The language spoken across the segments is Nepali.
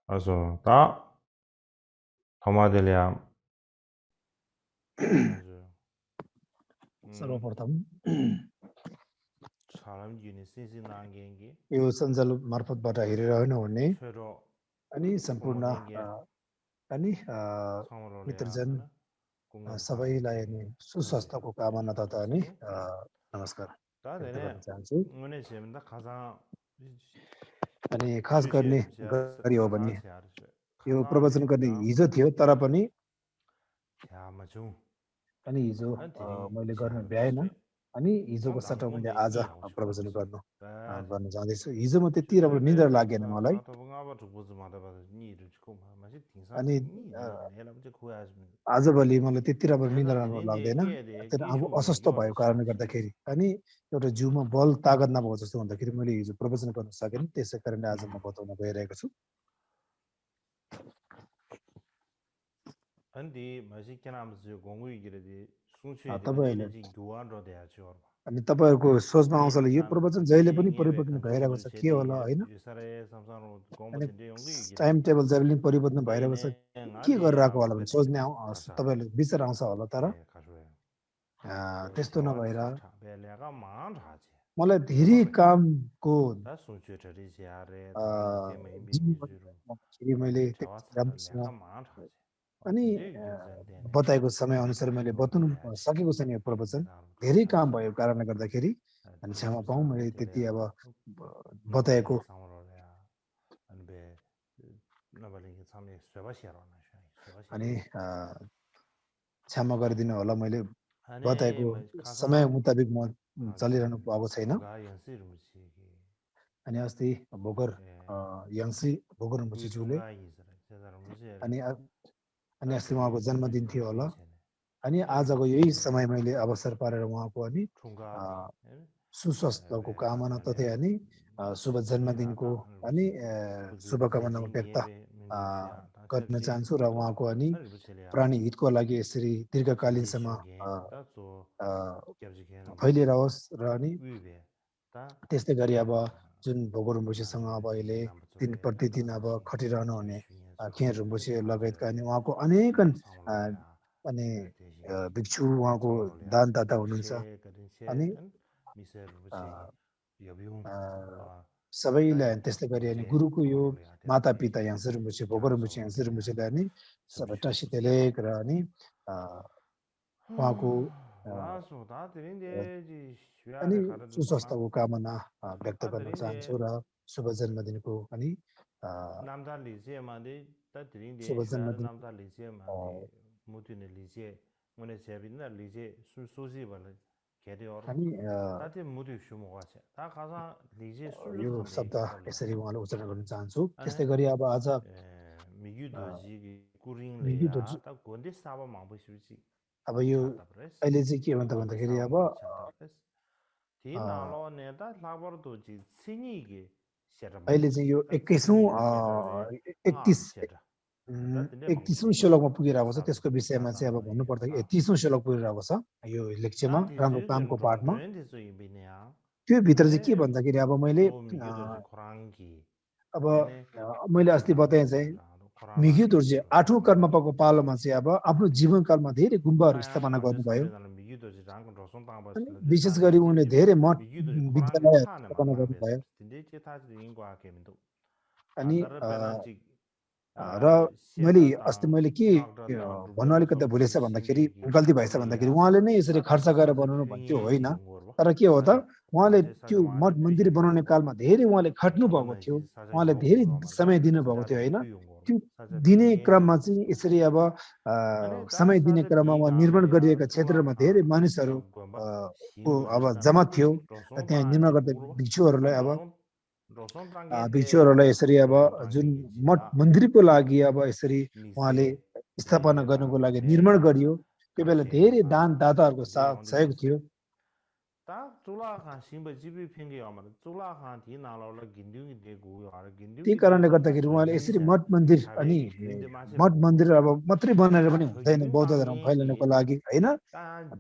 Also, da Tomatilja. सर्वप्रथम 사람 유니 신신 난겐기 यो सञ्जाल मार्फतबाट हेरिरहनु हुने 최로 अनि सम्पूर्ण अनि मित्रजन सबैलाई अनि सुस्वास्थ्यको कामना तथा अनि नमस्कार व्यक्त गर्न चाहन्छु। 오늘 재밌다 가장 अनि खास गर्ने गरी हो भने यो प्रवचन गर्ने हिजो थियो तर पनि अनि हिजो मैले गर्न भ्याएन अनि हिजोको सट्टा मैले आज प्रवचन गर्न जाँदैछु। हिजो म त्यति राम्रो निद्रा लागेन मलाई अनि आजभोलि मलाई त्यति राम्रो निद्रा लाग्दैन। अब अस्वस्थ भएको कारणले गर्दाखेरि अनि एउटा जिउमा बल तागत नभएको जस्तो हुँदाखेरि मैले हिजो प्रवचन गर्न सकेन। त्यसै कारणले आज म बताउन गइरहेको छु। अनि तपाईहरुको सोचमा आउँछ होला यो प्रवचन जहिले पनि परिवर्तन भइरहेको छ के होला हैन। अनि टाइम टेबल जहिले पनि परिवर्तन भइरहेको छ के गरिरहेको होला भन्ने सोच्ने तपाईहरुले विचार आउँछ होला। तर त्यस्तो नभएर मलाई धेरै कामको मैले अनि बताएको समय अनुसार मैले बताउनु सकेको छैन यो प्रवचन। धेरै काम भएको कारणले गर्दाखेरि अनि क्षमा पाऊँ मैले त्यति अब बताएको अनि क्षमा गरिदिनु होला। मैले बताएको समय मुताबिक म चलिरहनु भएको छैन। अनि अस्ति भोगर यङसी भोगर मुचिजुले अनि अस्ति उहाँको जन्मदिन थियो होला। अनि आजको यही समय मैले अवसर पारेर उहाँको अनि सुस्वास्थ्यको कामना तथा अनि शुभ जन्मदिनको अनि शुभकामना व्यक्त गर्न चाहन्छु र उहाँको अनि प्राणी हितको लागि यसरी दीर्घकालीनसम्म फैलिरहोस् र अनि त्यस्तै गरी अब जुन भोगर रुम्बुसीसँग अब अहिले दिन प्रतिदिन अब खटिरहनु हुने खेर रुम्बुसी लगायतका अनि उहाँको अनेकन अनि भिक्षु उहाँको दानदाता हुनुहुन्छ। अनि सबैलाई त्यस्तै गरी अनि गुरुको यो माता पिता याङ्से रुम्बुसी भोगर रुम्बुसी याङ्से रुम्बुसीलाई अनि सबै टासितेलेक र अनि उहाँको अनि सुस्वास्थ्यको कामना व्यक्त गर्न चाहन्छु र शुभ जन्मदिनको अनि शुभ जन्मदिन अनि यो शब्द यसरी उहाँले उच्चारण गर्न चाहन्छु। त्यस्तै गरी अब आज अब यो अहिले चाहिँ के भन्छ भन्दाखेरि अब अहिले चाहिँ यो 31औं श्लोकमा पुगिरहेको छ। त्यसको विषयमा चाहिँ अब भन्नुपर्दा 30औं श्लोक पुगिरहेको छ यो लेक्चरमा राम्रो कामको पाठमा। त्यो भित्र चाहिँ के भन्दाखेरि अब मैले अस्ति बताएँ चाहिँ मिग्यु दोर्जे 8औं कर्मपाको पालोमा चाहिँ अब आफ्नो जीवनकालमा धेरै गुम्बाहरू स्थापना गर्नुभयो। विशेष गरी उनले धेरै मठ विद्यालयहरू स्थापना गर्नुभयो। अनि र मैले अस्ति मैले के भन्नु अलिकति भुलेछ भन्दाखेरि गल्ती भएछ भन्दाखेरि उहाँले नै यसरी खर्च गरेर बनाउनु भन्थ्यो होइन। तर के हो त उहाँले त्यो मठ मन्दिर बनाउने कालमा धेरै उहाँले खट्नु भएको थियो। उहाँले धेरै समय दिनुभएको थियो होइन। त्यो दिने क्रममा चाहिँ यसरी अब समय दिने क्रममा उहाँ निर्माण गरिएका क्षेत्रमा धेरै मानिसहरू को अब जम्मा थियो। त्यहाँ निर्माण गर्दा भिक्षुहरूलाई यसरी अब जुन मठ मन्दिरको लागि अब यसरी उहाँले स्थापना गर्नको लागि निर्माण गरियो। त्यो बेला धेरै दान दाताहरूको सहयोग थियो। त्यही कारणले गर्दाखेरि उहाँले यसरी मठ मन्दिर अनि मठ मन्दिर अब मात्रै बनाएर पनि हुँदैन बौद्ध धर्म फैलाउनको लागि होइन।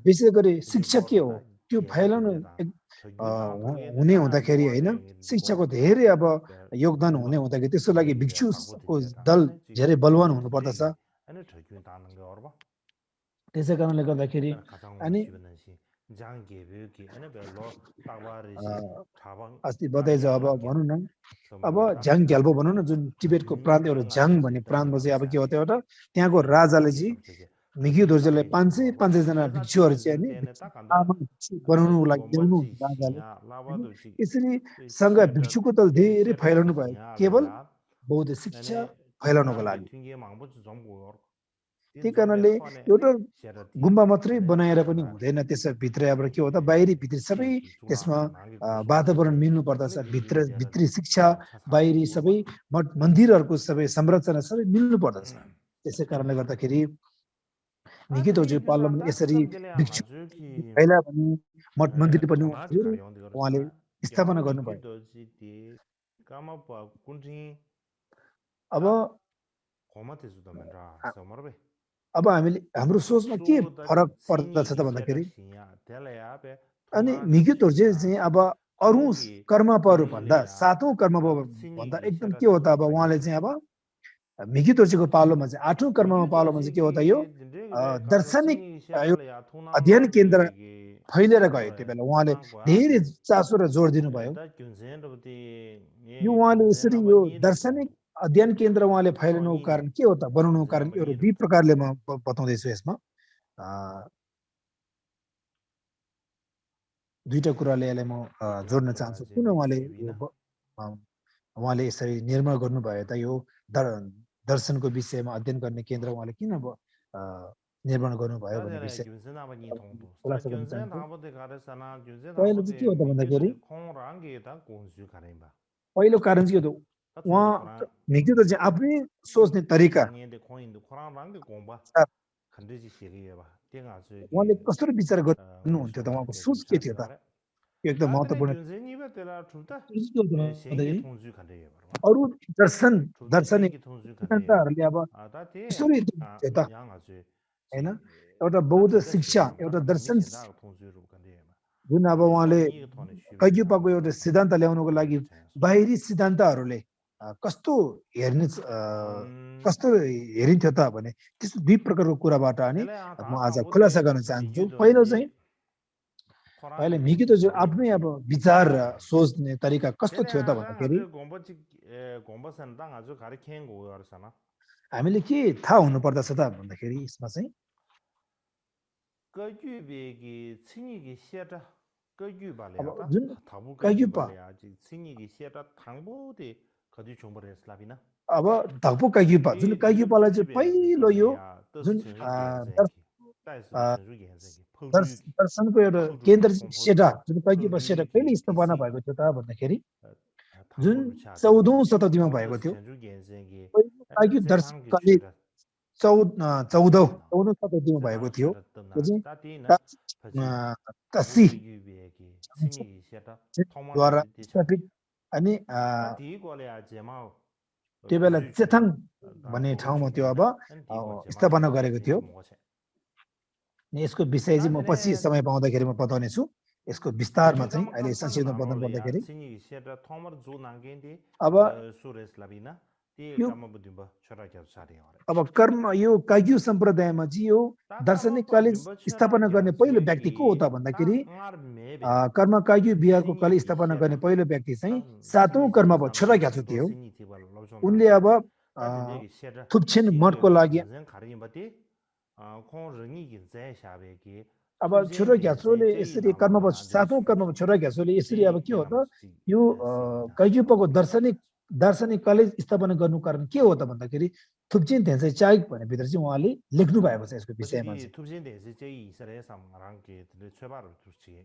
विशेष गरी शिक्षा के हो त्यो फैलाउनु हुने हुँदाखेरि हैन शिक्षाको धेरै अब योगदान हुने हुँदाखेरि त्यसको लागि भिक्षुको दल धेरै बलवान हुनु पर्दछ त्यसै कारणले गर्दाखेरि अनि अस्ति बताइज अब भनौँ न अब झ्याङ ग्याल्पो भनौँ न जुन टिबेटको प्रान्त एउटा झ्याङ भन्ने प्रान्तमा चाहिँ अब के हो त एउटा त्यहाँको राजाले चाहिँ मिग्यु दोर्जेलाई 500 जना भिक्षुहरू चाहिँ नि बनाउनुको लागि ल्याउनु राजाले यसरी सङ्घ भिक्षुको दल धेरै फैलाउनु भयो केवल बौद्ध शिक्षा फैलाउनको लागि त्यही कारणले एउटा गुम्बा मात्रै बनाएर पनि हुँदैन त्यसभित्र अब के हो त बाहिरी भित्री सबै त्यसमा वातावरण मिल्नु पर्दछ भित्री शिक्षा बाहिरी सबै मठ मन्दिरहरूको सबै संरचना सबै मिल्नु पर्दछ त्यसै कारणले गर्दाखेरि मिग्यु दोर्जे पाल्लोमा यसरी भिक्षु फैला भने मठ मन्दिर पनि उहाँले स्थापना गर्नुभयो अब हामीले हाम्रो सोचमा के फरक पर्दछ त भन्दाखेरि अनि मिग्यु दोर्जे चाहिँ अब अरू कर्महरू भन्दा सातौं कर्म भन्दा एकदम के हो त अब उहाँले चाहिँ अब मिग्यु दोर्जेको पालोमा चाहिँ आठौं कर्ममा पालोमा चाहिँ के हो त यो दार्शनिक अध्ययन केन्द्र फैलिएर गयो त्यो बेला उहाँले धेरै चासो र जोड दिनुभयो यो उहाँले यसरी यो दार्शनिक अध्ययन केन्द्र उहाँले फैलिनुको कारण के हो त बनाउनुको कारण यो दुई प्रकारले म बताउँदैछु यसमा दुईटा कुराले यसलाई म जोड्न चाहन्छु किन उहाँले यसरी निर्माण गर्नुभयो त यो दर्शनको विषयमा अध्ययन गर्ने केन्द्र उहाँले किन निर्माण गर्नुभयो भन्ने विषय खुलासा गर्न चाहन्छु पहिलो चाहिँ के हो त भन्दाखेरि पहिलो कारण चाहिँ के हो त उहाँ मिग्यु दोर्जे आफ्नै सोच्ने तरिका उहाँले कसरी विचार गर्नुहुन्थ्यो त उहाँको सोच के थियो त यो एकदम महत्त्वपूर्ण अरू दार्शनिक सिद्धान्तहरूले अब कसरी थियो त हैन एउटा बौद्ध शिक्षा एउटा दर्शन जुन अब उहाँले कैग्युपाको एउटा सिद्धान्त ल्याउनुको लागि बाहिरी सिद्धान्तहरूले कस्तो हेरिन्थ्यो त भने त्यस्तो दुई प्रकारको कुराबाट अनि म आज खुलासा गर्न चाहन्छु पहिलो चाहिँ अहिले मिग्यु दोर्जे आफ्नै अब विचार सोच्ने तरिका कस्तो थियो त भन्दाखेरि हामीले के थाहा हुनु पर्दछ त भन्दाखेरि यसमा चाहिँ जुन कैग्युपा अब धग्पो कैग्युपा जुन कैग्युपालाई चाहिँ पहिलो यो जुन दर्शनको एउटा केन्द्र सेटा जुन कैग्युपा सेटा कहिले स्थापना भएको थियो त भन्दाखेरि जुन 14औं शताब्दीमा भएको थियो कैग्यु दर्शन कलेज 14औं शताब्दीमा भएको थियो तसी द्वारा स्थापित अनि त्यो बेला चेथाङ भन्ने ठाउँमा त्यो अब स्थापना गरेको थियो यसको विषय चाहिँ म पछि समय पाउँदाखेरि म बताउने छु यसको विस्तारमा चाहिँ अहिले संक्षेपमा बताउनु पर्दाखेरि अब कर्म यो कैग्यु सम्प्रदायमा चाहिँ यो दार्शनिक कलेज स्थापना गर्ने पहिलो व्यक्ति को हो त भन्दाखेरि कर्म कैग्यु बिहारको कलेज स्थापना गर्ने पहिलो व्यक्ति चाहिँ सातौं कर्म छोरा ग्याछो थियो उनले अब थुप्छेन मठको लागि अब छोरा ग्याछोले यसरी सातौं कर्म छोरा ग्याछोले यसरी अब के हो त यो कैग्युपाको दार्शनिक कलेज स्थापना गर्नु कारण के हो त भन्दाखेरि थुप्छेन धेन्से चाइक भन्ने भित्र चाहिँ उहाँले लेख्नु भएको छ यसको विषयमा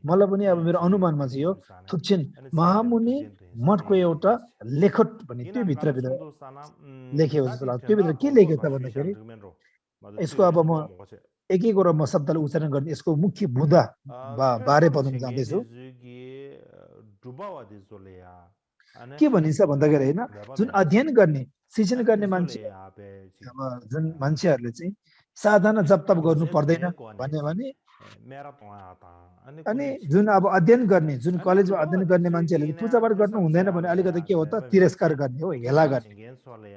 मलाई पनि अब मेरो अनुमानमा चाहिँ यो थुप्छेन महामुनि मठको एउटा लेखट भन्ने त्यो भित्र लेखेको जस्तो लाग्छ त्यो भित्र के लेखेको छ भन्दाखेरि यसको अब म एक एकवटा म शब्दलाई उच्चारण गर्ने यसको मुख्य बुँदा बारे बताउन चाहन्दैछु के भनिन्छ भन्दाखेरि होइन जुन अध्ययन गर्ने शिक्षण गर्ने मान्छे जुन मान्छेहरूले चाहिँ साधना जप तप गर्नु पर्दैन भन्ने भने अनि जुन अब अध्ययन गर्ने जुन कलेजमा अध्ययन गर्ने मान्छेहरूले पूजापाठ गर्नु हुँदैन भने अलिकति के हो त तिरस्कार गर्ने हो हेला गर्ने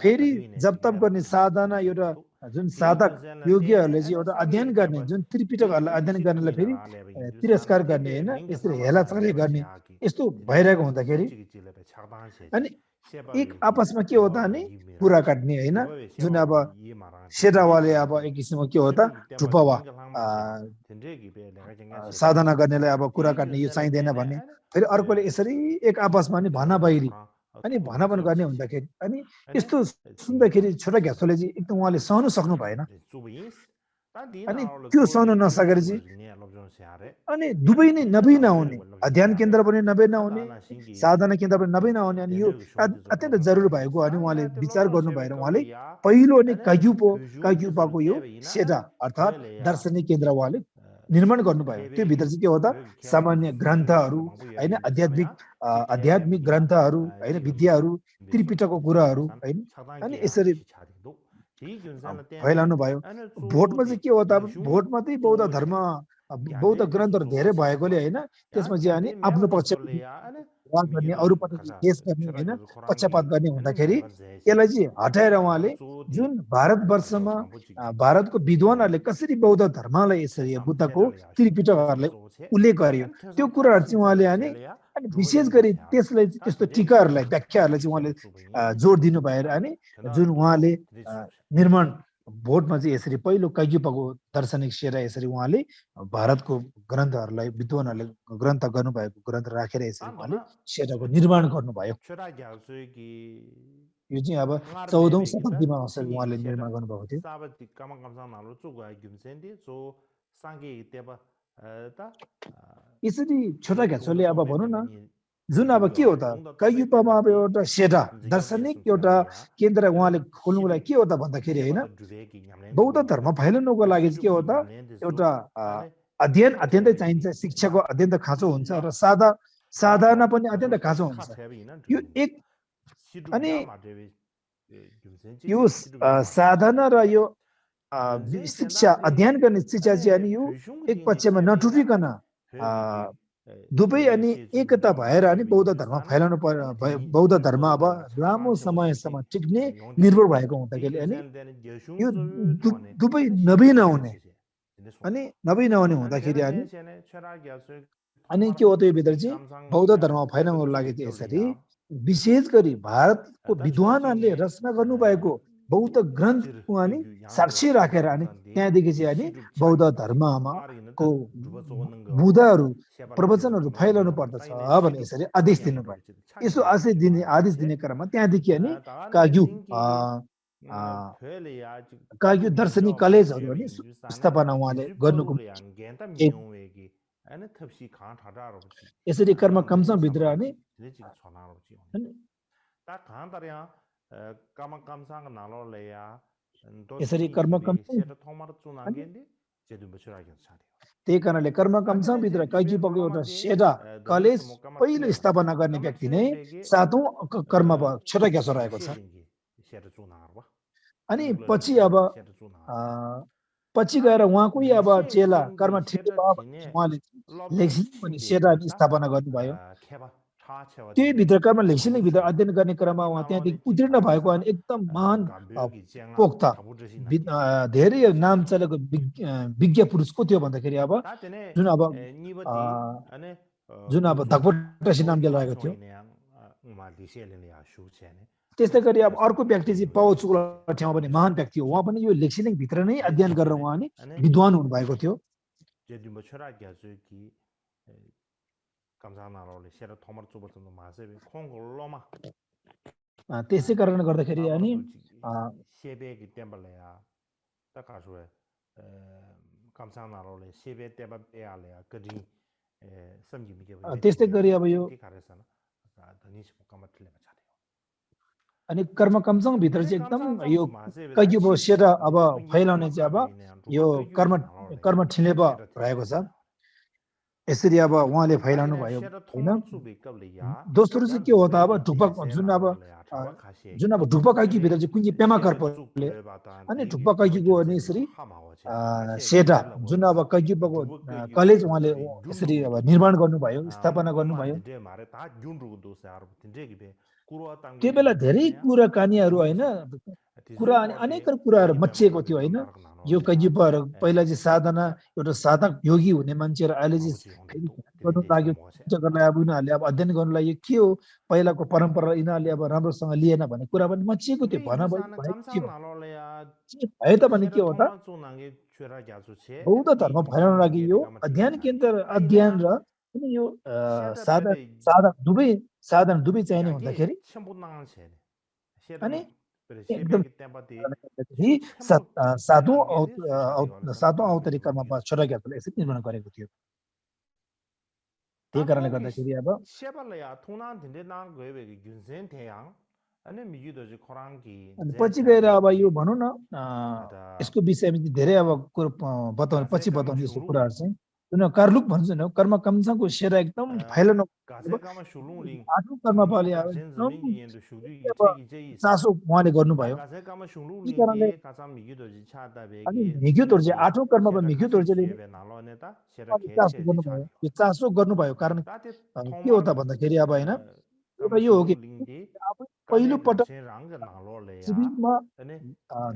फेरि जब तब गर्ने साधना एउटा जुन साधक योगीहरूले चाहिँ एउटा अध्ययन गर्ने जुन त्रिपिटकहरूलाई अध्ययन गर्नेलाई फेरि तिरस्कार गर्ने होइन यसरी हेलाचाले गर्ने यस्तो भइरहेको हुँदाखेरि अनि एक आपसमा के हो त अनि कुरा काट्ने होइन जुन अब सेरावाले अब एक किसिमको के हो त टुपवा साधना गर्नेलाई अब कुरा काट्ने यो चाहिँदैन भन्ने फेरि अर्कोले यसरी एक आपसमा नि भना बहिरी अनि भनाभन गर्ने हुँदाखेरि अनि यस्तो सुन्दाखेरि छोटा घ्यासोले चाहिँ एकदम उहाँले सहनु सक्नु भएन अनि त्यो सहनु नसकेर चाहिँ अनि दुवै नै नबै नहुने अध्ययन केन्द्र पनि नबै नहुने साधना केन्द्र पनि नबै नहुने अनि यो अत्यन्त जरुरी भएको अनि उहाँले विचार गर्नु भएर उहाँले पहिलो अनि काग्युपाको यो सेटा अर्थात् दार्शनिक केन्द्र उहाँले निर्माण गर्नुभयो त्यो भित्र चाहिँ के हो त सामान्य ग्रन्थहरू हैन आध्यात्मिक ग्रन्थहरू हैन विद्याहरू त्रिपिटकको कुराहरू हैन अनि यसरी फैलाउनु भयो भोटमा चाहिँ के हो त भोटमा चाहिँ बौद्ध ग्रन्थहरू धेरै भएकोले हैन त्यसमा चाहिँ अनि आफ्नो पक्ष गर्ने अरूपट्टि केस गर्ने हैन पक्षपात गर्ने हुँदाखेरि यसलाई चाहिँ हटाएर उहाँले जुन भारतवर्षमा भारतको विद्वानहरूले कसरी बौद्ध धर्मलाई यसरी बुद्धको त्रिपिटकहरूलाई उल्लेख गर्यो त्यो कुराहरू चाहिँ उहाँले अनि विशेष गरी त्यसलाई त्यस्तो टीकाहरूलाई व्याख्याहरूलाई चाहिँ उहाँले जोड दिनु भएर अनि जुन उहाँले निर्माण भोटमा चाहिँ यसरी पहिलो काग्युपाको दार्शनिक सेरा यसरी उहाँले भारतको ग्रन्थहरूलाई विद्वानहरूले ग्रन्थ गर्नुभएको ग्रन्थ राखेर यसरी उहाँले सेराको निर्माण गर्नुभयो यो चाहिँ अब 14औं शताब्दीमा उहाँले निर्माण गर्नुभएको थियो यसरी छोटा घ्यासोले अब भनौँ न जुन अब के हो त काग्युपामा अब एउटा सेरा दार्शनिक एउटा केन्द्र उहाँले खोल्नुको लागि के हो त भन्दाखेरि होइन बौद्ध धर्म फैलाउनुको लागि के हो त एउटा अध्ययन अत्यन्तै चाहिन्छ शिक्षाको अत्यन्त खाँचो हुन्छ र साधना पनि अत्यन्त खाँचो हुन्छ यो एक अनि यो साधना र यो शिक्षा अध्ययन गर्ने शिक्षा चाहिँ अनि यो एक पक्षमा नटुटिकन दुवै अनि एकता भएर अनि बौद्ध धर्म फैलाउनु पर्यो बौद्ध धर्म अब लामो समयसम्म टिक्ने निर्भर भएको हुँदाखेरि अनि यो दुवै नबै नहुने हुँदाखेरि अनि के हो त यो भित्र चाहिँ बौद्ध धर्म फैलाउनको लागि चाहिँ यसरी विशेष गरी भारतको विद्वानहरूले रचना गर्नुभएको बौद्ध ग्रन्थको अनि साक्षी राखेर अनि त्यहाँदेखि चाहिँ अनि बौद्ध धर्ममा को बुद्धहरू प्रवचनहरू फैलाउनु पर्दछ भने यसरी आदेश दिनुभयो यसो आदेश दिने क्रममा त्यहाँदेखि अनि काग्यु दार्शनिक कलेजहरू अनि स्थापना उहाँले गर्नुको यसरी कर्म कमसम भित्र अनि यसरी कर्म कमसम त्यही कारणले कर्म कमसम भित्र काग्युपाको एउटा सेरा कलेज पहिलो स्थापना गर्ने व्यक्ति नै 7औं कर्म छोटा घ्यासो रहेको छ अनि पछि अब पछि गएर उहाँकै अब चेला कर्म ठिलेबा उहाँले लेक्सिङ पनि सेरा स्थापना गर्नुभयो त्यही भित्र कर्म लेक्सिङ भित्र अध्ययन गर्ने क्रममा उहाँ त्यहाँदेखि उत्तीर्ण भएको अनि एकदम महान पोख्ता धेरै नाम चलेको विज्ञ पुरुष को थियो भन्दाखेरि अब जुन अब धकपटासी नाम रहेको थियो त्यस्तै गरी अब अर्को व्यक्ति चाहिँ पाओ चुक्ला ठाउँमा पनि महान व्यक्ति हो उहाँ पनि यो लेक्सिङ भित्र नै अध्ययन गरेर उहाँ नि विद्वान हुनुभएको थियो त्यसै कारण गर्दाखेरि अनि त्यस्तै गरी अब यो अनि कर्म कमसङ भित्र चाहिँ एकदम यो काग्युपा सेरा अब फैलाउने चाहिँ अब यो कर्म ठिलेबा रहेको छ यसरी अब उहाँले फैलाउनु भयो हैन दोस्रो चाहिँ के हो त अब ढुक्पा जुन अब जुन अब ढुक्पा कैकी भित्र चाहिँ कुन चाहिँ पेमा कर्पले अनि ढुक्पा कैकीको अनि यसरी सेटा जुन अब कैकीको कलेज उहाँले यसरी अब निर्माण गर्नुभयो स्थापना गर्नुभयो त्यो बेला धेरै कुराकानीहरू हैन कुरा अनेक कुराहरू मच्चिएको थियो हैन यो कैकीपर पहिला चाहिँ साधना एउटा साधक योगी हुने मान्छेहरू अहिले चाहिँ गर्नु लाग्यो जग्गालाई अब उनीहरूले अब अध्ययन गर्नु लाग्यो के हो पहिलाको परम्परा यिनीहरूले अब राम्रोसँग लिएन भन्ने कुरा पनि मच्चिएको थियो भन भए त भने के हो त बौद्ध धर्म फैलाउन लागि यो अध्ययन केन्द्र अध्ययन र अनि यो साधन दुवै चाहिने हुँदाखेरि अनि एकदम सातौं अवतारी कर्ममा छोरा ज्ञातले यसरी निर्माण गरेको थियो त्यही कारणले गर्दाखेरि अब पछि गएर अब यो भनौँ न यसको विषयमा धेरै अब बताउने पछि बताउने यस्तो कुराहरू चाहिँ जुन कार्लुक भन्छ नि कर्म कमसाको सेरा एकदम फैलन आठौं कर्म पाले चासो उहाँले गर्नुभयो अनि मिग्यु तोर्जे आठौं कर्ममा मिग्यु तोर्जेले चासो गर्नुभयो यो चासो गर्नुभयो कारण के हो त भन्दाखेरि अब हैन एउटा यो हो कि पहिलो पटक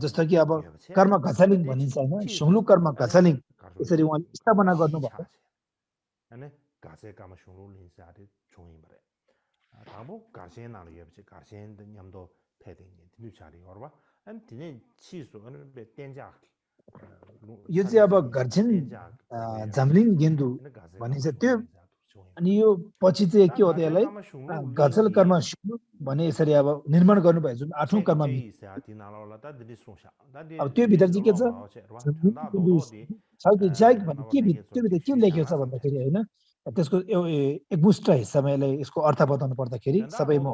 जस्तो कि अब कर्म घचालिङ भनिन्छ हैन सुङलु कर्म घचालिङ यसरी उहाँले स्थापना गर्नुभयो यो चाहिँ अब घर्छिन जामलिङ गेन्दु भनिन्छ त्यो अनि यो पछि चाहिँ के हो त यसलाई घचल कर्म भने यसरी अब निर्माण गर्नुभयो जुन आठौं कर्म अब त्यो भित्र चाहिँ के छ त्यो भित्र के लेखेको छ भन्दाखेरि होइन त्यसको एकमुष्ट हिस्सामा यसको अर्थ बताउनु पर्दाखेरि सबैमा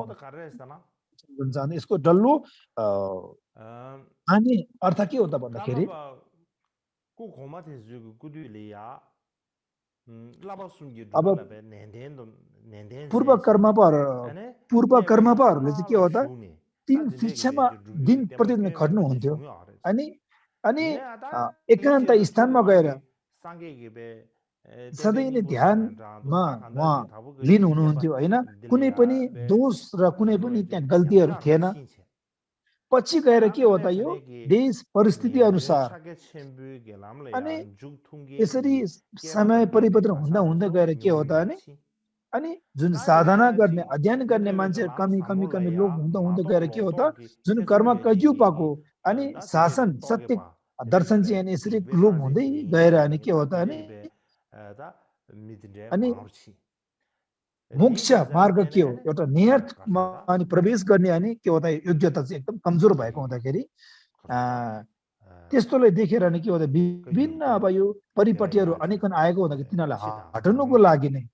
यसको डल्लो आने अर्थ के हो त भन्दाखेरि अब पूर्व कर्मपाहरूले चाहिँ के हो त तीन शिक्षामा दिन प्रतिदिन खट्नु हुन्थ्यो अनि एकान्त स्थानमा गएर सधैँ नै ध्यानमा उहाँ लिन हुनुहुन्थ्यो हैन कुनै पनि दोष र कुनै पनि त्यहाँ गल्तीहरू थिएन पछि गएर के हो त यो देश परिस्थिति अनुसार अनि यसरी समय परिवर्तन हुँदा हुँदै गएर के हो त अनि जुन साधना गर्ने अध्ययन गर्ने मान्छे कमी लोक हुँदा गएर के हो त जुन कर्म कज्युपाको अनि शासन सत्य दर्शन चाहिँ अनि यसरी लोप हुँदै गएर अनि के हो त अनि मोक्ष मार्ग के हो एउटा नियतमा अनि प्रवेश गर्ने अनि के हो त योग्यता चाहिँ एकदम कमजोर भएको हुँदाखेरि त्यस्तोले देखेर अनि के हो त विभिन्न अब यो परिपटीहरू अनेकन आएको हुँदाखेरि तिनीहरूलाई हटाउनुको लागि नै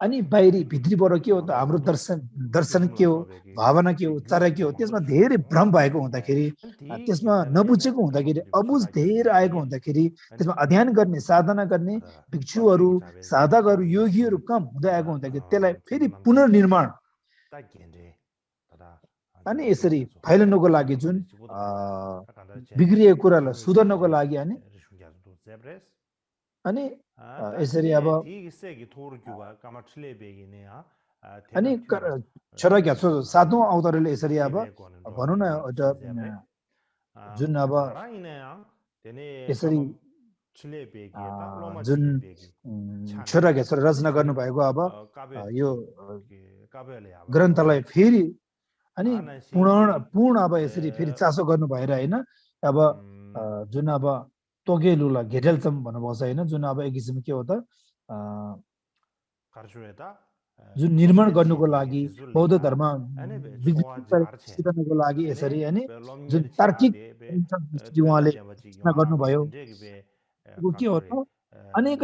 अनि बाहिरी भित्रीबाट के हो त हाम्रो दर्शन के हो भावना के हो चारा के हो त्यसमा धेरै भ्रम भएको हुँदाखेरि त्यसमा नबुझेको हुँदाखेरि अबुझ धेरै आएको हुँदाखेरि त्यसमा अध्ययन गर्ने साधना गर्ने भिक्षुहरू साधकहरू योगीहरू कम हुँदै आएको हुँदाखेरि त्यसलाई फेरि पुनर्निर्माण अनि यसरी फैलाउनको लागि जुन बिग्रिएको कुरालाई सुधार्नको लागि अनि यसरी अब अनि छोरा घ्यासो सातौं अवतारले यसरी अब भनौँ न एउटा जुन अब यसरी जुन छोरा घ्यासो रचना गर्नुभएको अब यो ग्रन्थलाई फेरि अनि पूर्ण अब यसरी फेरि चासो गर्नु भएर होइन अब जुन अब तोगेलुला घेडेलचम भन्नुभएको छ होइन जुन अब एक किसिम के हो त जुन निर्माण गर्नुको लागि बौद्ध धर्म सिकाउनुको लागि यसरी अनि जुन तार्किक उहाँले गर्नुभयो के हो त अनेक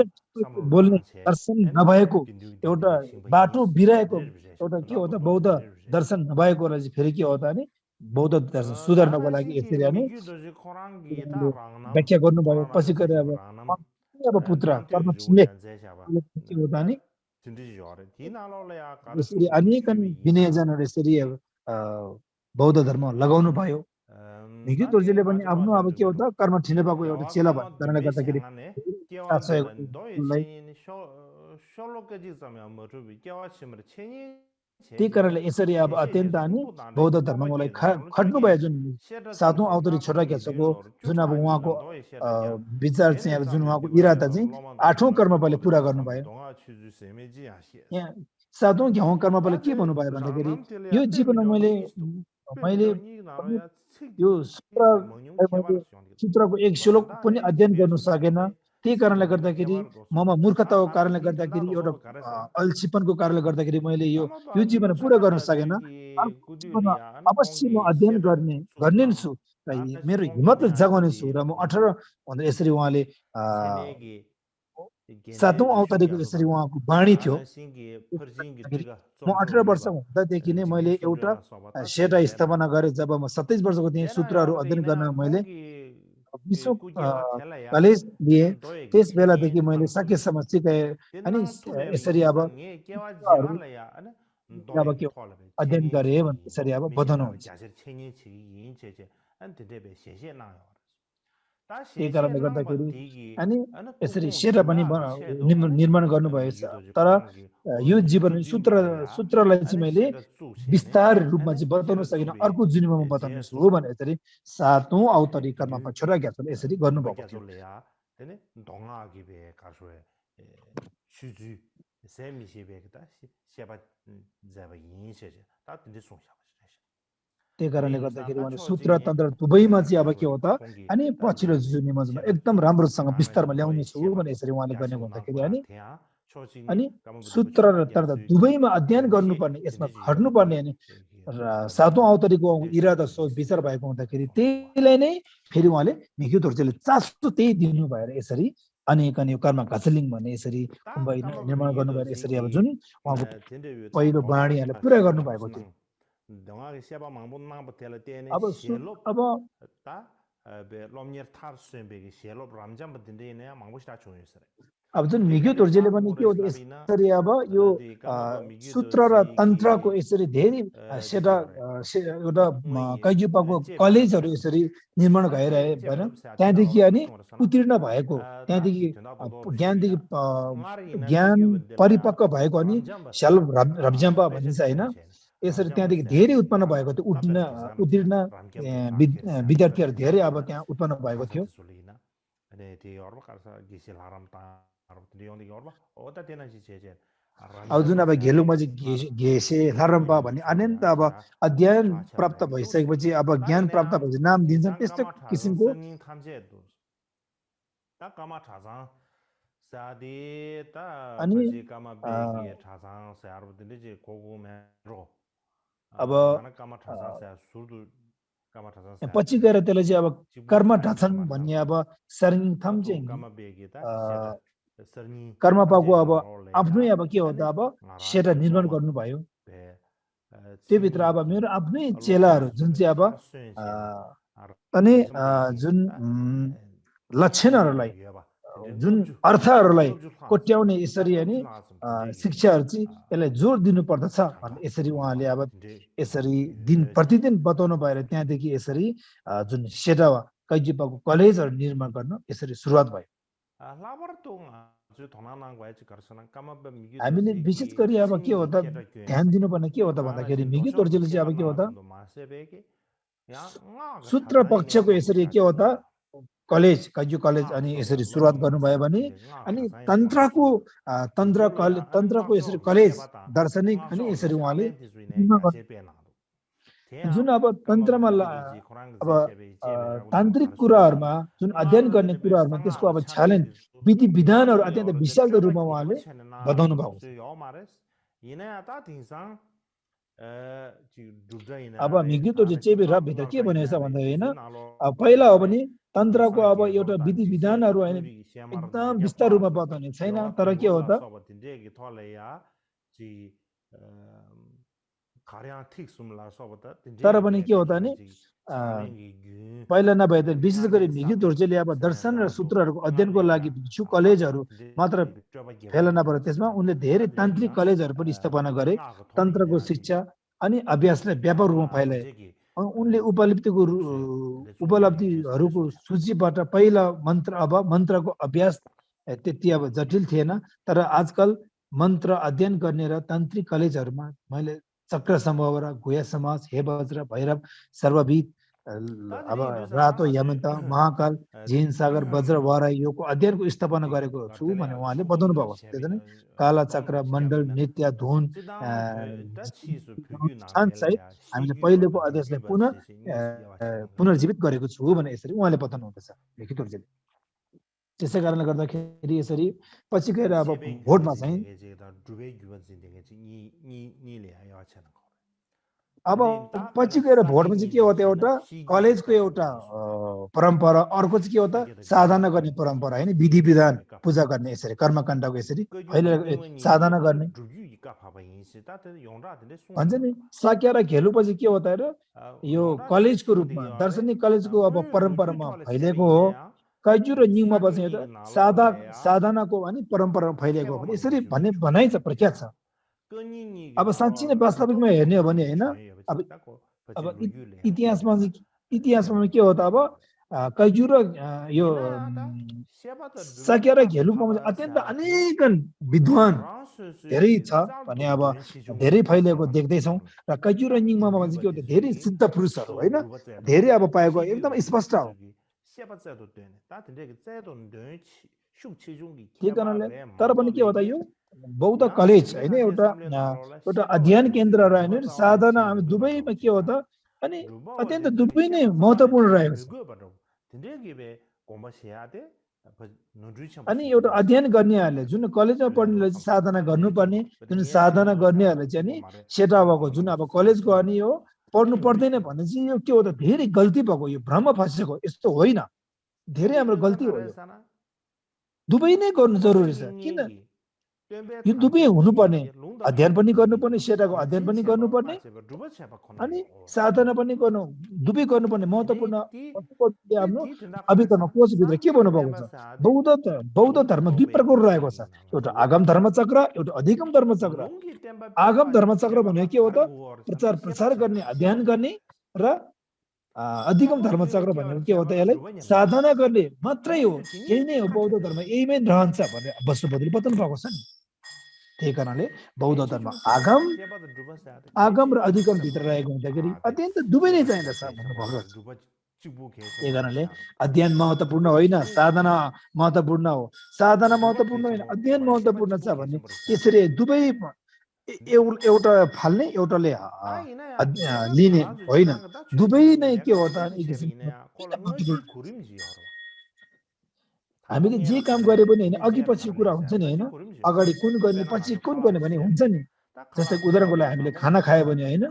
बोल्ने दर्शन नभएको एउटा बाटो बिराएको एउटा के हो त बौद्ध दर्शन नभएकोलाई चाहिँ फेरि के हो त अनि बौद्ध दर्शन सुधार्नको लागि यसरी नै व्याख्या गर्नुभयो पछि गएर अब पुत्र कर्म छिने के होता नि यसरी अनेकन विनयजनहरू यसरी बौद्ध धर्म लगाउनु भयो निकै दोर्जेले पनि आफ्नो अब के हो त कर्म ठिनेपाको एउटा चेला भएको कारणले गर्दाखेरि साथ सहयोग गर्नलाई त्यही कारणले यसरी अब अत्यन्त अनि बौद्ध धर्मलाई खट्नु भयो जुन सातौं अवतरी छोरा क्यासको जुन अब उहाँको विचार चाहिँ अब जुन उहाँको इरादा चाहिँ आठौं कर्म पहिले पुरा गर्नुभयो यहाँ सातौं घ्याउ कर्म पहिले के भन्नुभयो भन्दाखेरि यो जीवनमा मैले यो सूत्रको एक श्लोक पनि अध्ययन गर्नु सकेन त्यही कारणले गर्दाखेरि ममा मूर्खताको कारणले गर्दाखेरि एउटा अल्छीपनको कारणले गर्दाखेरि मैले यो जीवन पुरा गर्न सकेन अवश्य म अध्ययन गर्ने छु र मेरो हिम्मत जगाउने छु र म 18 भन्दा यसरी उहाँले सातौं अवतारीको यसरी उहाँको बाणी थियो म 18 वर्ष हुँदादेखि नै मैले एउटा सेटा स्थापना गरे जब म 27 वर्षको थिएँ सूत्रहरू अध्ययन गर्न मैले विश्व कलेज लिए त्यस बेलादेखि मैले सकेसम्म सिकाए अनि यसरी अब के अध्ययन गरे भने यसरी अब बताउनु हुन्छ त्यही कारणले गर्दाखेरि अनि यसरी सेरा पनि निर्माण गर्नुभएछ तर यो जीवन सूत्रलाई चाहिँ मैले विस्तार रूपमा चाहिँ बताउन सकिन अर्को जुनीमा बताउन छु भने यसरी सातौं अवतारी कर्ममा छोरा ज्ञातले यसरी गर्नुभएको थियो त्यही कारणले गर्दाखेरि उहाँले सूत्र तन्त्र दुवैमा चाहिँ अब के हो त अनि पछिल्लो जुनीमा एकदम राम्रोसँग विस्तारमा ल्याउने छु भने यसरी उहाँले गर्ने भन्दाखेरि अनि सूत्र र तन्त्र दुवैमा अध्ययन गर्नुपर्ने यसमा खट्नुपर्ने अनि सातौं अवतारीको इरादा सोच विचार भएको हुँदाखेरि त्यहीलाई नै फेरि उहाँले मिग्यू दोर्जेले चासो त्यही दिनु भएर यसरी अनेक कर्म घचलिङ भन्ने यसरी निर्माण गर्नु भएर यसरी अब जुन उहाँको पहिलो बाणीहरूले पुरा गर्नु भएको थियो अब जुन मिग्यू दोर्जेले पनि के हो यसरी अब यो सूत्र र तन्त्रको यसरी धेरै एउटा कैजुपाको कलेजहरू यसरी निर्माण भइरहे भएन त्यहाँदेखि अनि उत्तीर्ण भएको त्यहाँदेखि ज्ञान परिपक्व भएको अनि स्यालो रब्जाम्पा भनिन्छ हैन यसरी त्यहाँदेखि धेरै उत्पन्न भएको थियो उत्तीर्ण विद्यार्थीहरू धेरै अब त्यहाँ उत्पन्न भएको थियो अब जुन अब घेलुमा चाहिँ घेसे लारम्पा भन्ने अनन्त अब अध्ययन प्राप्त भइसकेपछि अब ज्ञान प्राप्त भएपछि नाम दिन्छन् त्यस्तो किसिमको अनि अब पछि गएर त्यसले चाहिँ अब कर्म ढाछन् भन्ने अब सरनिङ थम चाहिँ कर्मपाको अब आफ्नै अब के हो त अब सेटा निर्माण गर्नुभयो त्यो भित्र अब मेरो आफ्नै चेलाहरू जुन चाहिँ अब अनि जुन लक्षणहरूलाई जुन अर्थहरूलाई कोट्याउने यसरी अनि शिक्षाहरू चाहिँ यसलाई जोड दिनु पर्दछ भन्ने यसरी उहाँले अब यसरी दिन प्रतिदिन बताउनु भएर त्यहाँदेखि यसरी जुन सेटा कैजिपाको कलेजहरू निर्माण गर्न यसरी सुरुवात भयो हामीले विशेष गरी अब के हो त ध्यान दिनुपर्ने के हो त भन्दाखेरि मिग्यू दोर्जेले चाहिँ अब के हो त सूत्र पक्षको यसरी के हो त कलेज कैजु कलेज अनि यसरी सुरुवात गर्नुभयो भने अनि तन्त्रको यसरी कलेज दार्शनिक अनि यसरी उहाँले जुन अब तन्त्रमा अब तान्त्रिक कुराहरूमा जुन अध्ययन गर्ने कुराहरूमा त्यसको अब छालन विधि विधानहरू अत्यन्त विशाल रूपमा उहाँले बताउनु भएको छ अब मिग्यू दोर्जे चेबे र भित्र के भनेछ भन्दा हैन पहिला हो भने तन्त्रको अब एउटा विधि विधानहरू हैन एकदम विस्तार रूपमा बताउने छैन तर के हो त तर पनि के होता नि पहिला नभए त विशेष गरी मिगी दोर्जेले अब दर्शन र सूत्रहरूको अध्ययनको लागि भिक्षु कलेजहरू मात्र फेला नपरे त्यसमा उनले धेरै तान्त्रिक कलेजहरू पनि स्थापना गरे तन्त्रको शिक्षा अनि अभ्यासलाई व्यापक रूपमा फैलाए उनले उपलब्धिहरूको सूचीबाट पहिला मन्त्रको अभ्यास त्यति अब जटिल थिएन तर आजकल मन्त्र अध्ययन गर्ने र तान्त्रिक कलेजहरूमा मैले चक्र सम्भवरा गुया समाज हे वज्र भैरव सर्वविद अब रातो यमन्त महाकाल झिन सागर वज्र वराई योको अध्ययनको स्थापना गरेको छु भने उहाँले बताउनु भएको छ त्यसैले काला चक्र मण्डल नित्य धुन सहित हामीले पहिलेको अध्ययनलाई पुनर्जीवित गरेको छु भने यसरी उहाँले बताउनु हुँदैछ लेखितोर्जीले त्यसै कारणले गर्दाखेरि यसरी पछि गएर अब भोटमा चाहिँ अब पछि गएर भोटमा चाहिँ के हो त एउटा कलेजको एउटा परम्परा अर्को चाहिँ के हो त साधना गर्ने परम्परा हैन विधि विधान पूजा गर्ने यसरी कर्मकाण्डको यसरी अहिले साधना गर्ने भन्छ नि साकेर घेलुपछि के हो त यो कलेजको रूपमा दार्शनिक कलेजको अब परम्परामा फैलेको हो काजु र निङमा बस्ने साधनाको अनि परम्परामा फैलिएको हो यसरी भन्ने भनाइ छ प्रख्यात छ अब साँच्चै नै वास्तविकमा हेर्ने हो भने हैन अब इतिहासमा के हो त अब काजु र यो साकेर घेलुमा अत्यन्त अनेकन विद्वान धेरै छ भने अब धेरै फैलिएको देख्दैछौँ र काजु र निङमा चाहिँ के हो त धेरै सिद्ध पुरुषहरू हैन धेरै अब पाएको एकदम स्पष्ट हो त्यही कारणले तर पनि के हो त यो बौद्ध कलेज हैन एउटा अध्ययन केन्द्र रहेन साधना हामी दुवैमा के हो त अनि अत्यन्त दुवै नै महत्त्वपूर्ण रहेको छ अनि एउटा अध्ययन गर्नेहरूले जुन कलेजमा पढ्नेले चाहिँ साधना गर्नुपर्ने जुन साधना गर्नेहरूले चाहिँ नि सेटावाको जुन अब कलेजको अनि यो पढ्नु पर्दैन भन्ने चाहिँ यो के हो त धेरै गल्ती भएको यो भ्रम फसेको यस्तो होइन धेरै हाम्रो गल्ती हो यो दुवै नै गर्नु जरुरी छ किन यो दुवै हुनुपर्ने अध्ययन पनि गर्नुपर्ने सेटाको अध्ययन पनि गर्नुपर्ने अनि साधना पनि गर्नु दुवै गर्नुपर्ने महत्त्वपूर्ण आफ्नो अभिधर्म कोषभित्र के भन्नुभएको छ बौद्ध धर्म दुई प्रकार रहेको छ एउटा आगम धर्मचक्र एउटा अधिगम धर्मचक्र आगम धर्मचक्र भनेको के हो त प्रचार गर्ने अध्ययन गर्ने र अधिगम धर्मचक्र भनेको के हो त यसलाई साधना गर्ने मात्रै हो यही नै हो बौद्ध धर्म यहीमै रहन्छ भनेर बसुपतिले बताउनु भएको छ नि त्यही कारणले बौद्ध धर्म आगम र अधिगम भित्र रहेको हुँदाखेरि अत्यन्त दुवै नै चाहिन्छ भन्नुभएको छ त्यही कारणले अध्ययन महत्त्वपूर्ण होइन साधना महत्त्वपूर्ण हो साधना महत्त्वपूर्ण होइन अध्ययन महत्त्वपूर्ण छ भन्ने त्यसरी दुवै एउटा फाल्ने एउटाले लिने होइन दुवै नै के हो त हामीले जे काम गरे पनि होइन अघि पछि कुरा हुन्छ नि होइन अगाडि कुन गर्ने पछि कुन गर्ने भने हुन्छ नि जस्तै उदाहरणको लागि हामीले खाना खायो भने होइन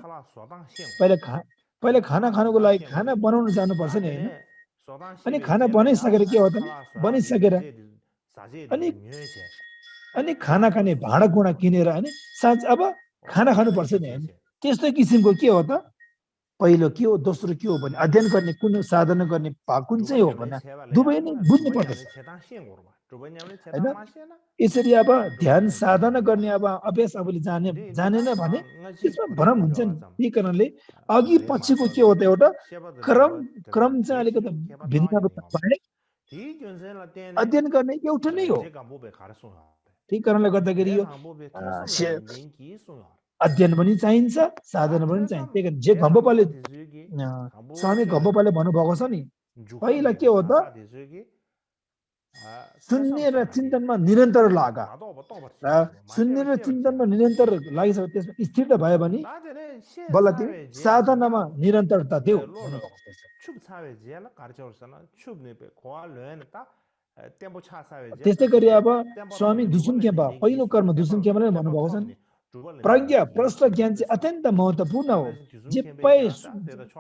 पहिला खाना खानुको लागि खाना बनाउन जानुपर्छ नि होइन अनि खाना बनाइसकेर के हो त बनिसकेर अनि खाना खाने भाँडाकुँडा किनेर होइन अब खाना खानुपर्छ नि होइन त्यस्तै किसिमको के हो त पहिलो के हो दोस्रो के हो भने अध्ययन गर्ने कुन साधना गर्ने कुन चाहिँ हो भने दुवै नै बुझ्नु पर्दछ होइन यसरी अब ध्यान साधना गर्ने अब अभ्यास आफूले जानेन भने त्यसमा भ्रम हुन्छ नि त्यही कारणले अघि पछिको के हो त एउटा क्रम चाहिँ अलिकति भिन्नता भए अध्ययन गर्ने एउटा नै हो त्यही कारणले गर्दाखेरि यो अध्ययन पनि चाहिन्छ साधना पनि चाहिन्छ त्यही कारण जे घम्बोपाले स्वामी घम्बोपाले भन्नुभएको छ नि पहिला के हो त शून्य र चिन्तनमा निरन्तर लाग र शून्य र चिन्तनमा निरन्तर लागिसक्यो त्यसमा स्थिरता भयो भने बल्ल तिमी साधनामा निरन्तरता देऊ त्यस्तै गरी अब स्वामी दुसुन खेपा पहिलो कर्म दुसुन खेपाले भन्नुभएको छ नि प्रज्ञा प्रष्ट ज्ञान चाहिँ अत्यन्त महत्त्वपूर्ण हो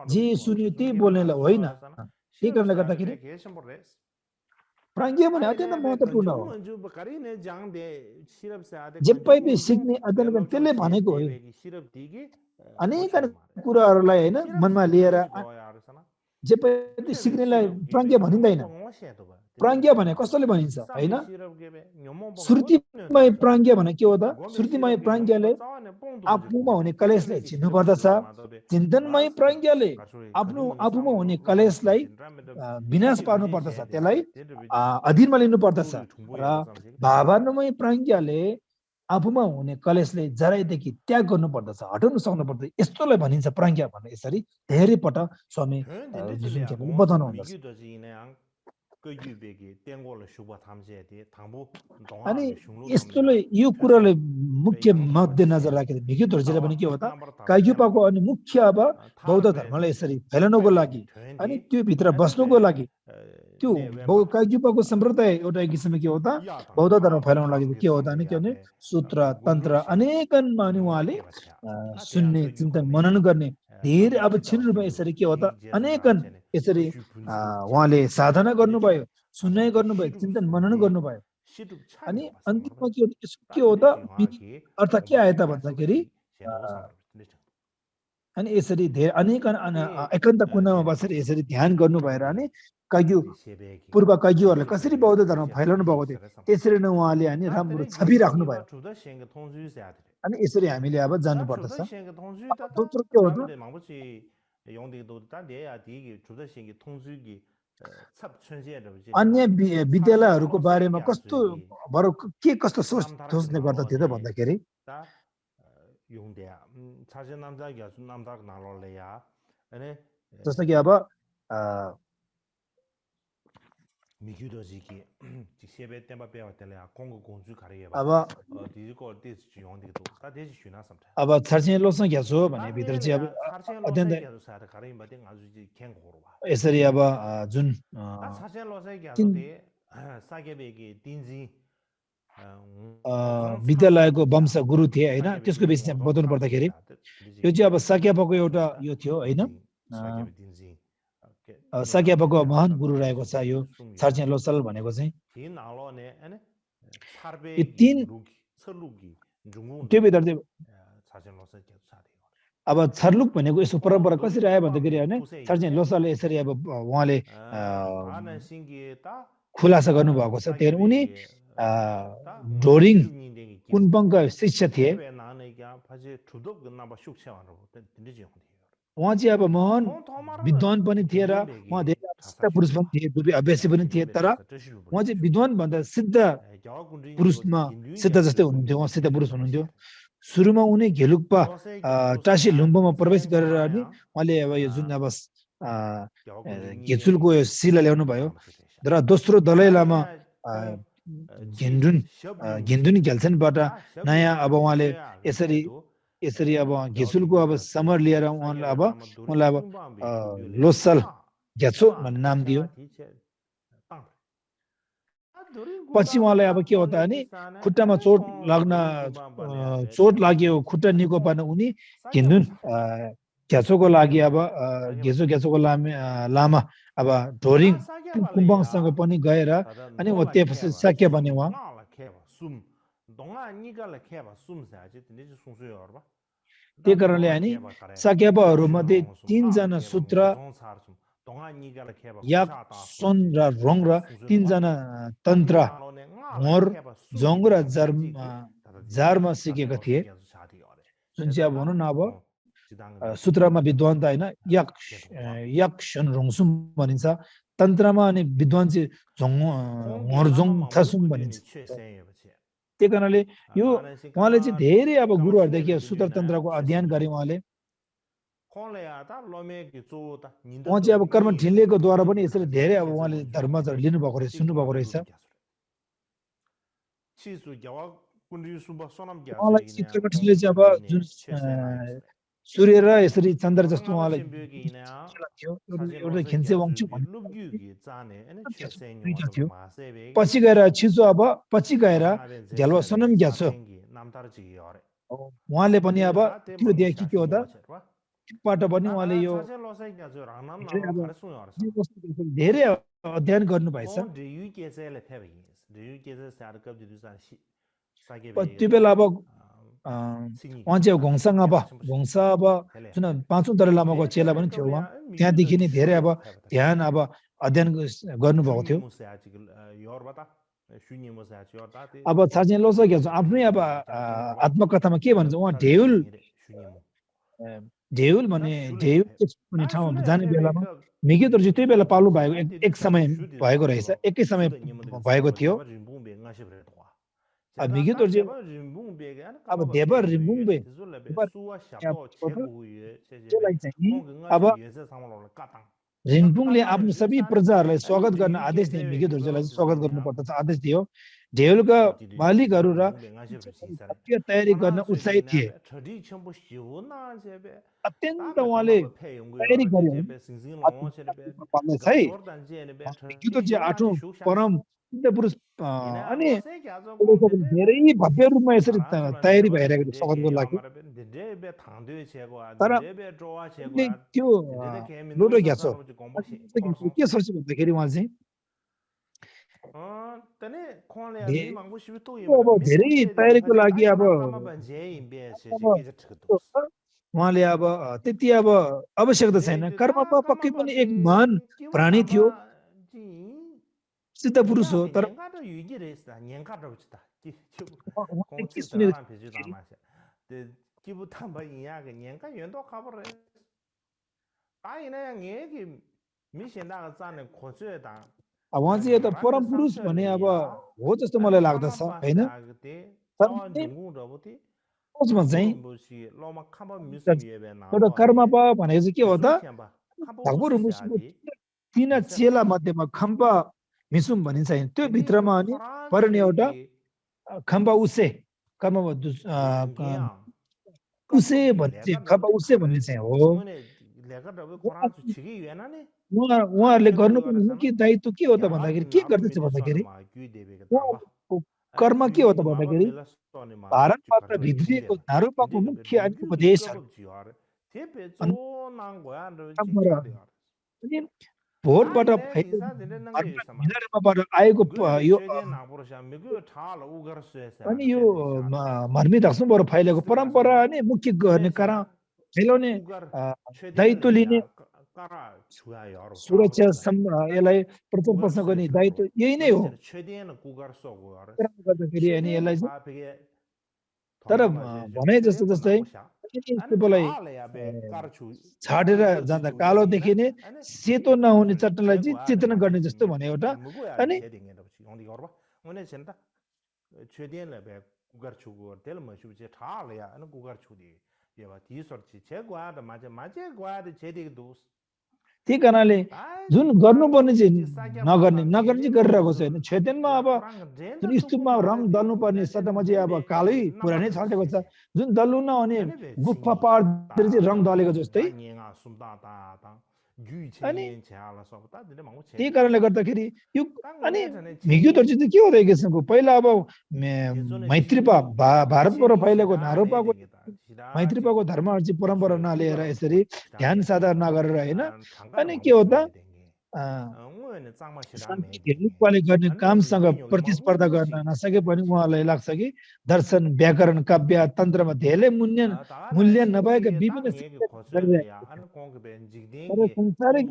जे सुन्यो त्यही बोल्नेलाई होइन त्यही कारणले गर्दाखेरि प्रज्ञा भने अत्यन्त महत्त्वपूर्ण हो जे पनि सिक्ने अध्ययन गर्ने त्यसले भनेको हो अनेक कुराहरूलाई हैन मनमा लिएर जे पनि सिक्नेलाई प्राज्ञ भनिँदैन प्राज्ञ भने कसले भनिन्छ हैन श्रुतिमय प्राज्ञ भने के हो त श्रुतिमय प्राज्ञले आफूमा हुने कलेशलाई चिन्नु पर्दछ चिन्तनमय प्राज्ञले आफूमा हुने कलेशलाई विनाश पार्नु पर्दछ त्यसलाई अधीनमा लिनु पर्दछ र भावनामय प्राज्ञले आफूमा हुने कलेशले जराइदेखि त्याग गर्नु पर्दछ हटाउन सक्नु पर्दछ यस्तोलाई भनिन्छ प्राज्ञ भन्ने यसरी धेरै पटक स्वामी बताउनु हुन्छ अनि यस्तोले यो कुराले मुख्य मध्यनजर राखेर भिखुहरूले पनि के हो त काग्युपाको अनि मुख्य अब बौद्ध धर्मलाई यसरी फैलाउनको लागि अनि त्यो भित्र बस्नुको लागि त्यो काग्युपाको सम्प्रदाय एउटा किसिमले के हो त बौद्ध धर्म फैलाउन लागि के हो त अनि के भने सूत्र तन्त्र अनेकनमा अनि उहाँले सुन्ने चिन्तन मनन गर्ने धेरै अब छिन रूपमा यसरी के हो त अनेकन यसरी उहाँले साधना गर्नुभयो सुन्ने गर्नुभयो चिन्तन मनन गर्नुभयो अनि अन्तिममा के हो त अर्थ के आयो त भन्दाखेरि अनि यसरी धेरै अनेक एकान्त कुनामा बसेर यसरी ध्यान गर्नु भएर अनि काग्यु पूर्व काग्युहरूले कसरी बौद्ध धर्म फैलाउनु भएको थियो त्यसरी नै उहाँले अनि राम्रो छापिराख्नु भयो अनि यसरी हामीले अब जान्नु पर्दछ दोस्रो के हो त अन्य विद्यालयहरूको बारेमा कस्तो बरु के कस्तो सोच्ने गर्दथ्यो त भन्दाखेरि जस्तो कि अब अब छर्चिने लोसँग घ्याछु भने भित्र चाहिँ अब अत्यन्त यसरी अब जुन विद्यालयको वंश गुरु थिए हैन त्यसको विषयमा बताउनु पर्दाखेरि यो चाहिँ अब साक्यापाको एउटा यो थियो हैन साक्यापाको महान गुरु रहेको छ यो छर्चिने लोसल भनेको चाहिँ यो तीन त्यो भित्र चाहिँ अब छर्लुक भनेको यसको परम्परा कसरी आयो भन्दाखेरि हैन छर्चिने लोसलले यसरी अब उहाँले खुलासा गर्नुभएको छ त्यही उनी ढोरिङ कुनपङका शिष्य थिए उहाँ चाहिँ अब महान विद्वान पनि थिए र उहाँ धेरै सिद्ध पुरुष पनि थिए दुवै अभ्यासी पनि थिए तर उहाँ चाहिँ विद्वान भन्दा सिद्ध पुरुषमा सिद्ध जस्तै हुनुहुन्थ्यो उहाँ सिद्ध पुरुष हुनुहुन्थ्यो सुरुमा उनी घेलुक्पा टासी लुम्बोमा प्रवेश गरेर अनि उहाँले अब यो जुन अब घेचुलको शिला ल्याउनु भयो र दोस्रो दलाई लामा घेन्दुन ग्याल्छनबाट नयाँ अब उहाँले यसरी अब घेचुलको अब समर लिएर उहाँलाई अब लोसल ग्याचो भन्ने नाम दियो पछि उहाँलाई अब के हो त अनि खुट्टामा चोट लाग्यो खुट्टा निको पार्न उनी घेन्दुन ग्याचोको लागि अब ग्याचोको लामा अब ढोरिङ कुम्बङसँग पनि गएर अनि त्यसपछि साक्य बने उहाँ त्यही कारणले अनि साक्यपाहरू मध्ये 3 जना सूत्र याक सोन र रोङ र 3 जना तन्त्र मोर जोङ र जारमा सिकेका थिए जुन चाहिँ अब भनौँ न अब सूत्रमा विद्वान त हैन याक सोन रोङसुम भनिन्छ तन्त्रमा अनि विद्वान चाहिँ मोरजोङ छसुम भनिन्छ त्यही कारणले यो उहाँले चाहिँ धेरै अब गुरुहरूदेखि सूत्र तन्त्रको अध्ययन गरे उहाँ चाहिँ अब कर्म ठिन्लेको द्वारा पनि यसरी धेरै अब उहाँले धर्म लिनुभएको रहेछ सुन्नुभएको रहेछ उहाँलाई चित्रको ठिनले चाहिँ अब जुन सूर्य र यसरी चन्द्र जस्तो उहाँलाई एउटा खिन्चे वंशु थियो पछि गएर छिचो अब पछि गएर झ्यालवा सनम ग्याछो उहाँले पनि अब त्यो देखि के हो त बाट पनि उहाँले यो धेरै अध्ययन गर्नु भएछ त्यो बेला अब उहाँ चाहिँ घोङसा अब जुन पाँचौं दलाई लामाको चेला पनि थियो उहाँ त्यहाँदेखि नै धेरै अब ध्यान अब अध्ययन गर्नुभएको थियो अब छार्जेन लोसो आफ्नै अब आत्मकथामा के भन्छ उहाँ ढेउल भन्ने ठाउँमा जाने बेलामा मिगेदर चाहिँ त्यही बेला पाल्नु भएको एक समय भएको रहेछ एकै समय भएको थियो मिगेदर चाहिँ अब देवर रिम्बुङबे अब रिम्बुङले आफ्नो सबै प्रजाहरूलाई स्वागत गर्न आदेश दिए मिगेदर्जीलाई स्वागत गर्नुपर्दछ आदेश दियो ढेउलका मालिकहरू र तयारी गर्न उत्साहित थिए अत्यन्त उहाँले तयारी गरे मिगेदर्जी आठौं परम सिद्ध पुरुष अनि धेरै भव्य रूपमा यसरी तयारी भइरहेको थियो स्वागतको लागि तर त्यो लोटो ग्यासो के सोच्यो भन्दाखेरि उहाँ चाहिँ अब धेरै तयारीको लागि अब उहाँले अब त्यति अब आवश्यकता छैन कर्म पक्कै पनि एक महान प्राणी थियो सिद्ध पुरुष हो तर उहाँ चाहिँ यता परम पुरुष भने अब हो जस्तो मलाई लाग्दछ हैन सोचमा चाहिँ एउटा कर्मपा भनेको चाहिँ के हो त तीन चेला मध्येमा खम्बा मिसुम भनिन्छ त्यो भित्रमा अनि पर्ने एउटा खम्बा उसे कर्म उसे भन्ने खम्बा उसे भन्ने चाहिँ हो उहाँहरूले गर्नुपर्ने मुख्य दायित्व के हो त भन्दाखेरि के गर्दछ भन्दाखेरि कर्म के हो त भन्दाखेरि भारतबाट भित्रिएको नारूपाको मुख्य उपदेशहरू भोटबाट आएको यो अनि यो मर्मी दक्षिणबाट फैलेको परम्परा नै मुख्य गर्ने कारण फैलाउने दायित्व लिने सुरक्षा यसलाई प्रथम प्रश्न गर्ने दायित्व यही नै हो गर्दाखेरि अनि यसलाई तर भने जस्तै छाडेर जाँदा कालो देखिने सेतो नहुने चट्टलाई चाहिँ चेतना गर्ने जस्तो भने एउटा अनि त्यही कारणले जुन गर्नुपर्ने चाहिँ नगर्ने चाहिँ गरिरहेको छ होइन क्षेत्रमा अब जुन स्तूपमा रङ दल्नुपर्ने सतहमा चाहिँ अब कालै पुरानै छल्टेको छ जुन दल्नु नहुने गुफा पहाडतिर चाहिँ रङ दलेको जस्तै अनि त्यही कारणले गर्दाखेरि यो अनि मिग्युदर्जी चाहिँ के हो त एकैछिनको पहिला अब मैत्रीपा भारतबाट फैलेको नारूपाको मैत्रीपाको धर्महरू चाहिँ परम्परा नलिएर यसरी ध्यान साधना नगरेर होइन अनि के हो त गर्ने कामसँग प्रतिस्पर्धा गर्न नसके पनि उहाँलाई लाग्छ कि दर्शन व्याकरण काव्य तन्त्रमा धेरै मूल्य नभएका विभिन्न संसारिक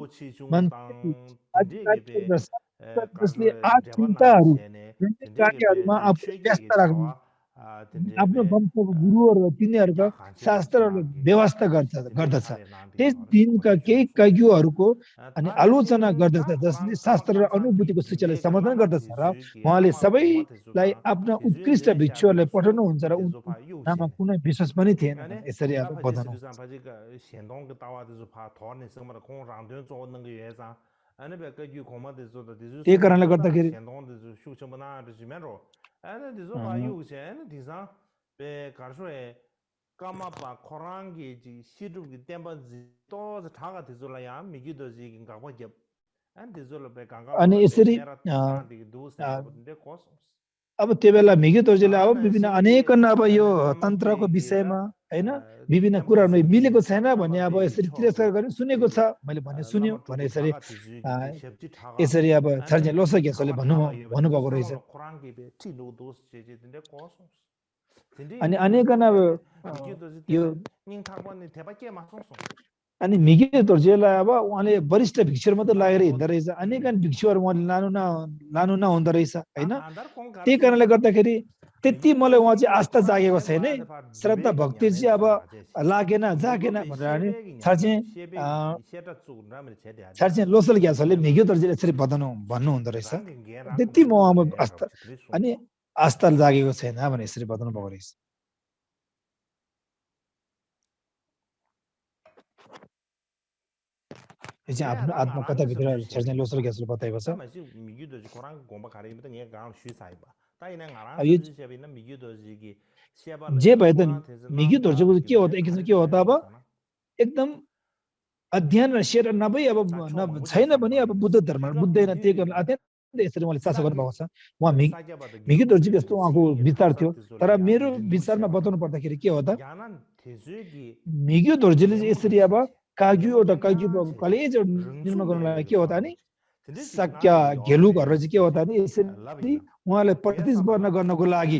जसले आठ चिन्ताहरू कार्यहरूमा आफू व्यस्त राख्नु आफ्नो वंशको गुरुहरू तिनीहरूका शास्त्रहरू व्यवस्था गर्दछ त्यस दिनका केही काग्युहरूको अनि आलोचना गर्दछ जसले शास्त्र र अनुभूतिको सूचीलाई समाधान गर्दछ र उहाँले सबैलाई आफ्ना उत्कृष्ट भिक्षुहरूलाई पठाउनुहुन्छ र उनमा कुनै विश्वास पनि थिएन यसरी अब बताउनु त्यही कारणले गर्दाखेरि अनि यसरी अब त्यो बेला मिग्युदर्जीले अब विभिन्न अनेक अब यो तन्त्रको विषयमा हैन विभिन्न कुराहरुमा मिलेको छैन भन्ने अब यसरी तिरस्कार गर्ने सुनेको छ मैले भने सुन्यो भने यसरी अब छर्जे लोसो ग्यासले भन्नुभएको रहेछ अनि अनेकन अब यो अनि मिगे तोर्जेलाई अब उहाँले वरिष्ठ भिक्षुहरू मात्र लागेर हिँड्दो रहेछ अनेकन भिक्षुहरू उहाँले लानु नहुँदो रहेछ हैन त्यही कारणले गर्दाखेरि त्यति मलाई उहाँ चाहिँ आस्था जागेको छैन है श्रद्धा भक्ति चाहिँ अब लागेन जागेन भनेर नि छाड्छे लोसल ग्यासले मिगे तोर्जेले यसरी बताउनु भन्नु हुँदो रहेछ त्यति म आस्था अनि आस्था जागेको छैन भने यसरी बताउनु भएको रहेछ यो चाहिँ आफ्नो आत्मकथाभित्र छर्ने लोसर ग्यासले बताएको छ जे भए त मिगी तोर्जेको के हो त एक किसिम के हो त अब एकदम अध्ययन र शेर नभई अब छैन भने अब बुद्ध धर्म बुझ्दैन त्यही कारण अध्ययन यसरी मैले चासो गर्नुभएको छ उहाँ मिगी तोर्जेको यस्तो उहाँको विचार थियो तर मेरो विचारमा बताउनु पर्दाखेरि के हो त मिगी तोर्जेले यसरी अब काग्यु एउटा काग्यु कलेज निर्माण गर्नलाई के हो त नि सक्या घेलु गरेर चाहिँ के हो त नि यसरी उहाँलाई प्रतिस्पर्धा गर्नको लागि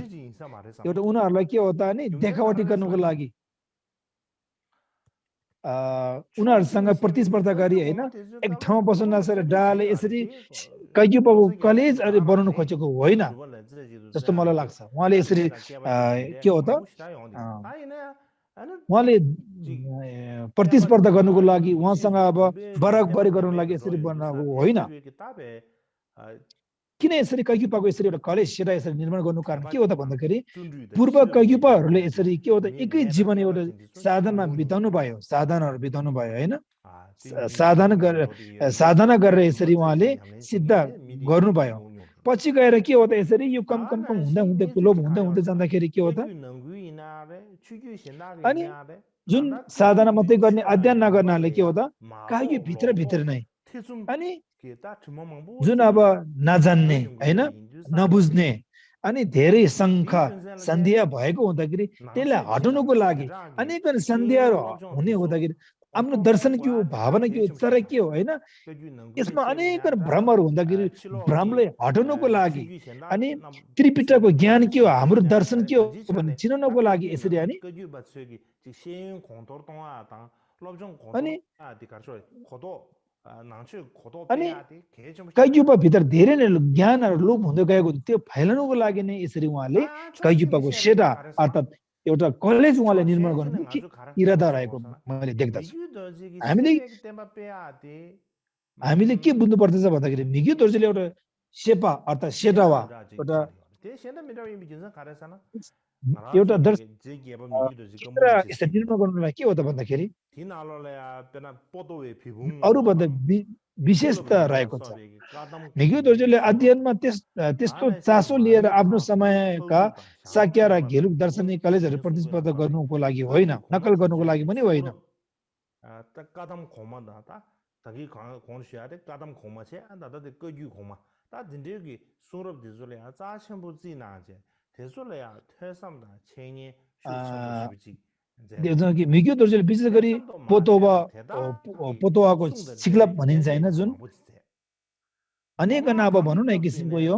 एउटा उनीहरूलाई के हो त नि देखावटी गर्नको लागि उनीहरूसँग प्रतिस्पर्धा गरी हैन एक ठाउँमा बस्न नसकेर डाले यसरी काग्युपाको कलेज अरे बनाउन खोजेको होइन जस्तो मलाई लाग्छ उहाँले यसरी के हो त उहाँले प्रतिस्पर्धा गर्नुको लागि उहाँसँग अब बराबरी गर्नुको लागि यसरी बनाएको होइन किन यसरी कैक्युपाको यसरी एउटा कलेज सेरा यसरी निर्माण गर्नु कारण के हो त भन्दाखेरि पूर्व कैक्युपाहरूले यसरी के हो त एकै जीवन एउटा साधनमा बिताउनु भयो साधनाहरू बिताउनु भयो हैन साधना गरेर यसरी उहाँले सिद्ध गर्नुभयो पछि गएर के हो त यसरी यो कम हुँदै हुँदै लोभ हुँदै हुँदै जाँदाखेरि के हो त अनि जुन साधना मात्रै गर्ने अध्ययन नगर्नाले के हो त काग्यु भित्र नै अनि जुन अब नजान्ने हैन नबुझ्ने अनि धेरै शङ्का सन्देह भएको हुँदाखेरि त्यसलाई हटाउनको लागि अनेक सन्देहहरू हुने हुँदाखेरि आफ्नो दर्शन के हो भावना के हो तर के हो हैन यसमा अनेक भ्रमहरू हुँदाखेरि भ्रमलाई हटाउनको लागि अनि त्रिपिटकको ज्ञान के हो हाम्रो दर्शन के हो भन्ने चिनाउनको लागि यसरी अनि कैक्युपा भित्र धेरै नै ज्ञानहरू लोप हुँदै गएको त्यो फैलाउनको लागि नै यसरी उहाँले कैक्युपाको सेटा अर्थात् एउटा कलेज उहाँले निर्माण गर्नु इरादा रहेको मैले देख्दछु हामीले के बुझ्नु पर्दछ भन्दाखेरि मिगी तोर्जेले एउटा शेपा अर्थात् सेटावा एउटा दर्शन निर्माण गर्नुलाई के हो त भन्दाखेरि अरूभन्दा विशेषता रहेको छ मिगी तोर्जेले अध्ययनमा त्यस्तो चासो लिएर आफ्नो समयका साक्य र घेलुक दार्शनिक कलेजहरू प्रतिस्पर्धा गर्नुको लागि होइन नकल गर्नुको लागि पनि होइन मिगी तोर्जेले विशेष गरी पोतोवाको सिक्लप भनिन्छ हैन जुन अनेक अब भनौँ न एक किसिमको यो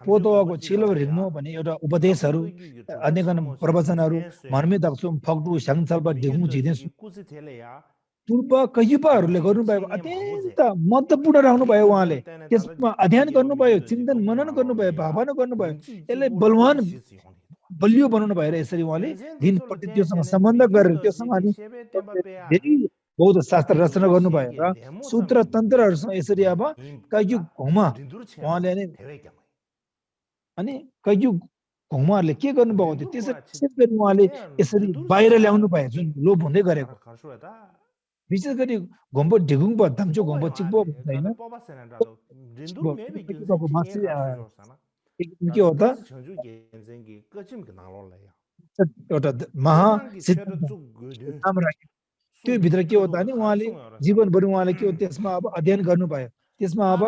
पोतोवाको छिलो रिग्नु भन्ने एउटा उपदेशहरू अनेक प्रवचनहरू मर्मी दक्सुम फक्टु स्याङछल्प ढिगु झिदेस पूर्व कैक्युपाहरूले गर्नुभएको अत्यन्त महत्त्वपूर्ण राख्नु भयो उहाँले त्यसमा अध्ययन गर्नुभयो चिन्तन मनन गर्नुभयो भावना गर्नुभयो यसलाई बलवान बलियो बनाउनु भएर यसरी उहाँले दिन प्रति त्योसँग सम्बन्ध गरेर त्योसँग धेरै बौद्ध शास्त्र रचना गर्नुभयो र सूत्र तन्त्रहरूसँग यसरी अब कैक्यु घुमा उहाँले अनि कैक्यु घुमाहरूले के गर्नुभएको थियो त्यसरी उहाँले यसरी बाहिर ल्याउनु भयो जुन लोभ हुँदै गरेको विशेष गरी घोम्बो ढिगुङबो धम्चो घोम्बो चिक्बो हैन के हो त एउटा महा त्यो भित्र के हो त नि उहाँले जीवनभरि उहाँले के हो त्यसमा अब अध्ययन गर्नुभयो त्यसमा अब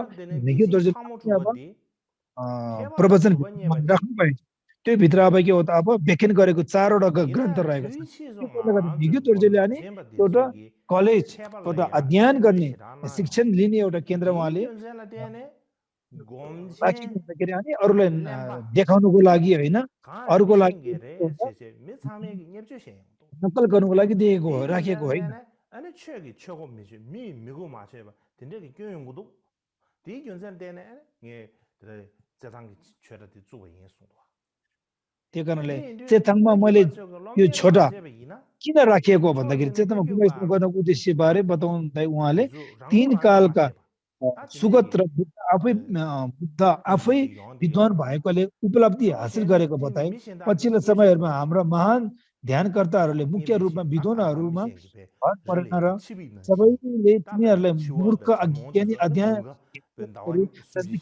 मिगी तोर्जेले अब प्रवचन राख्नु भयो त्यो भित्र अब के हो त अब व्याख्यान गरेको 4 वटा ग्रन्थ रहेको छ मिगी तोर्जेले अनि एउटा कलेज एउटा अध्ययन गर्ने शिक्षण लिने एउटा केन्द्र उहाँले राखिनु हुँदाखेरि अनि अरूलाई देखाउनुको लागि होइन अरूको लागि नक्कल गर्नुको लागि दिएको हो राखेको होइन 아니 최기 최고 미 미고 마셔 봐. 근데 그 교육도 디 견산 때네 예 저당 최다디 주고 인수도. त्यो कारणले चेतनमा मैले यो छोटा किन राखिएको भन्दाखेरि चेतनमा गुणस्तर गर्नको उद्देश्य बारे बताउँदै उहाँले 3 कालका सुगत र बुद्ध आफै बुद्ध आफै विद्वान भएकोले उपलब्धि हासिल गरेको बताए पछिल्लो समयहरूमा हाम्रो महान ध्यानकर्ताहरूले मुख्य रूपमा विद्वानहरूमा भर परेन र सबैले तिनीहरूलाई मूर्ख अज्ञानी अध्ययन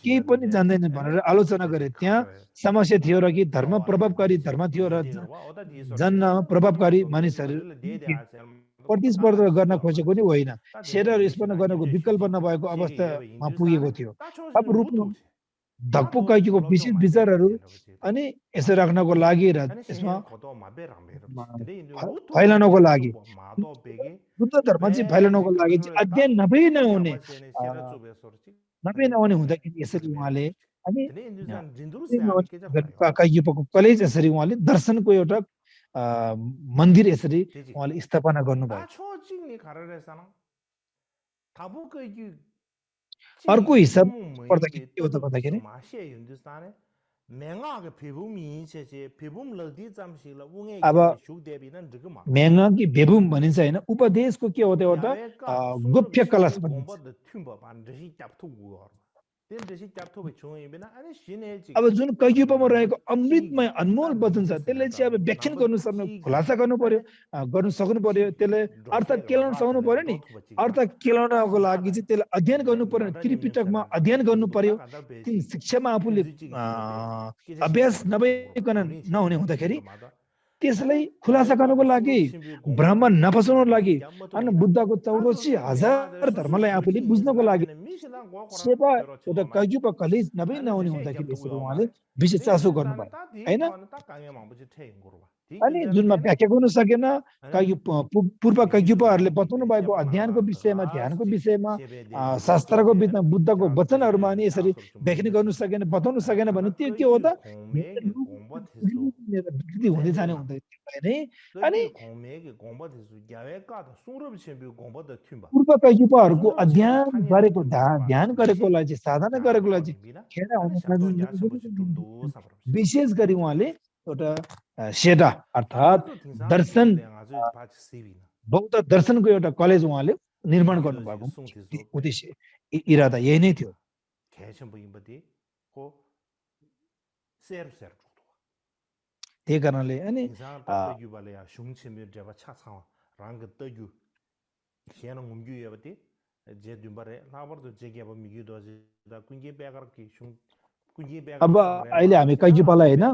केही पनि जान्दैन भनेर आलोचना गरे त्यहाँ समस्या थियो र कि धर्म प्रभावकारी धर्म थियो र जन प्रभावकारी मानिसहरू प्रतिस्पर्धा गर्न खोजेको नि होइन सेराहरू स्पर्धा गर्नको विकल्प नभएको अवस्थामा पुगेको थियो अब रूपमा धकपकाइको विशेष विचारहरू अनि यसो राख्नको लागि र यसमा फैलाउनको लागि बुद्ध धर्म चाहिँ फैलाउनको लागि चाहिँ अध्ययन नभई नहुने हुँदाखेरि यसरी उहाँले अनि कलेज यसरी उहाँले दर्शनको एउटा मन्दिर यसरी उहाँले स्थापना गर्नुभयो अर्को हिसाब पर्दाखेरि के हो त भन्दाखेरि अब मेङ्गा कि भेबुम भनिन्छ होइन उपदेशको के हो त एउटा गुप्य कलश भनिन्छ अब जुन कैयुपमा रहेको अमृतमय अनमोल वचन छ त्यसले चाहिँ अब व्याख्यान गर्नु सक्नु खुलासा गर्नु पर्यो गर्नु सक्नु पर्यो त्यसले अर्थ केलाउन सक्नु पर्यो नि अर्थ केलाउनको लागि चाहिँ त्यसले अध्ययन गर्नु पर्यो त्रिपिटकमा अध्ययन गर्नु पर्यो तिन शिक्षामा आफूले अभ्यास नभइकन नहुने हुँदाखेरि त्यसलाई खुलासा गर्नको लागि ब्राह्मण नफसाउनको लागि अनि बुद्धको 84,000 धर्मलाई आफूले बुझ्नको लागि सेवा एउटा कैयुप कलेज नभई नहुने हुँदाखेरि यसरी उहाँले विशेष चासो गर्नुभयो हैन अनि जुनमा व्याख्या गर्न सकेन पूर्व कैयुपहरूले बताउनु भएको अध्ययनको विषयमा ध्यानको विषयमा शास्त्रको विषयमा बुद्धको वचनहरूमा अनि यसरी व्याख्या गर्न सकेन बताउन सकेन भने त्यो के हो त विकृति हुँदै जाने हुँदै अनि पूर्व कैयुपहरूको अध्ययन गरेको ध्यान गरेकोलाई चाहिँ साधना गरेकोलाई चाहिँ खेडा हुन विशेष गरी उहाँले एउटा सेडा अर्थात् दर्शन बौद्ध दर्शनको एउटा कलेज उहाँले निर्माण गर्नुभएको उद्देश्य इरादा यही नै थियो त्यही कारणले अनि अब अहिले हामी कैयुपलाई होइन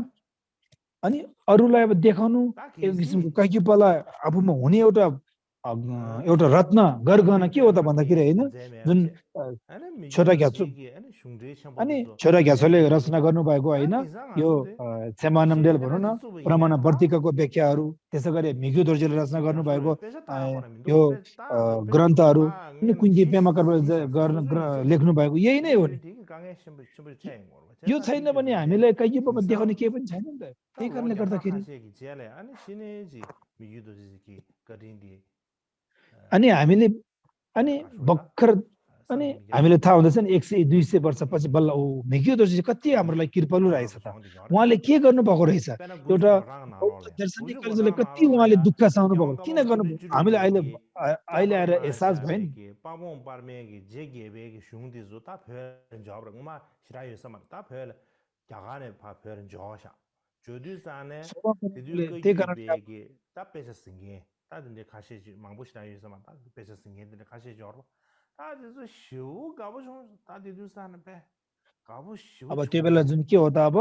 अनि अरूलाई अब देखाउनु एक किसिमको कैयुपलाई आफूमा हुने एउटा रत्न गरगहना के हो त भन्दाखेरि होइन जुन छोटा घ्याचो अनि छोटा घ्याचोले रचना गर्नुभएको होइन यो क्षमानमडेल भनौँ न प्रमाणवर्तिकाको व्याख्याहरू त्यसै गरी मिग्यु दोर्जेले रचना गर्नुभएको यो ग्रन्थहरू अनि कुञ्जी पेमाकर लेख्नु भएको यही नै हो नि यो छैन भने हामीलाई कैयुपमा देखाउने केही पनि छैन नि त त्यही कारणले गर्दाखेरि अनि हामीले अनि भर्खर अनि हामीलाई थाहा हुँदैछ नि 100-200 वर्षपछि बल्ल ओ मिग्यु दोर्जे कति हामीलाई कृपालु रहेछ त उहाँले के गर्नु भएको रहेछ एउटा दार्शनिक कलेजले कति उहाँले दुःख सहनु भएको किन गर्नु हामीले अहिले आएर एहसास भयो नि त्यही कारणले 다든지 가시지 망보시다에서만 다 배서 생긴데 가시지 얼어 다들 쇼 가보죠 다들 사는 배 가보쇼 अब त्यो बेला जुन के हो त अब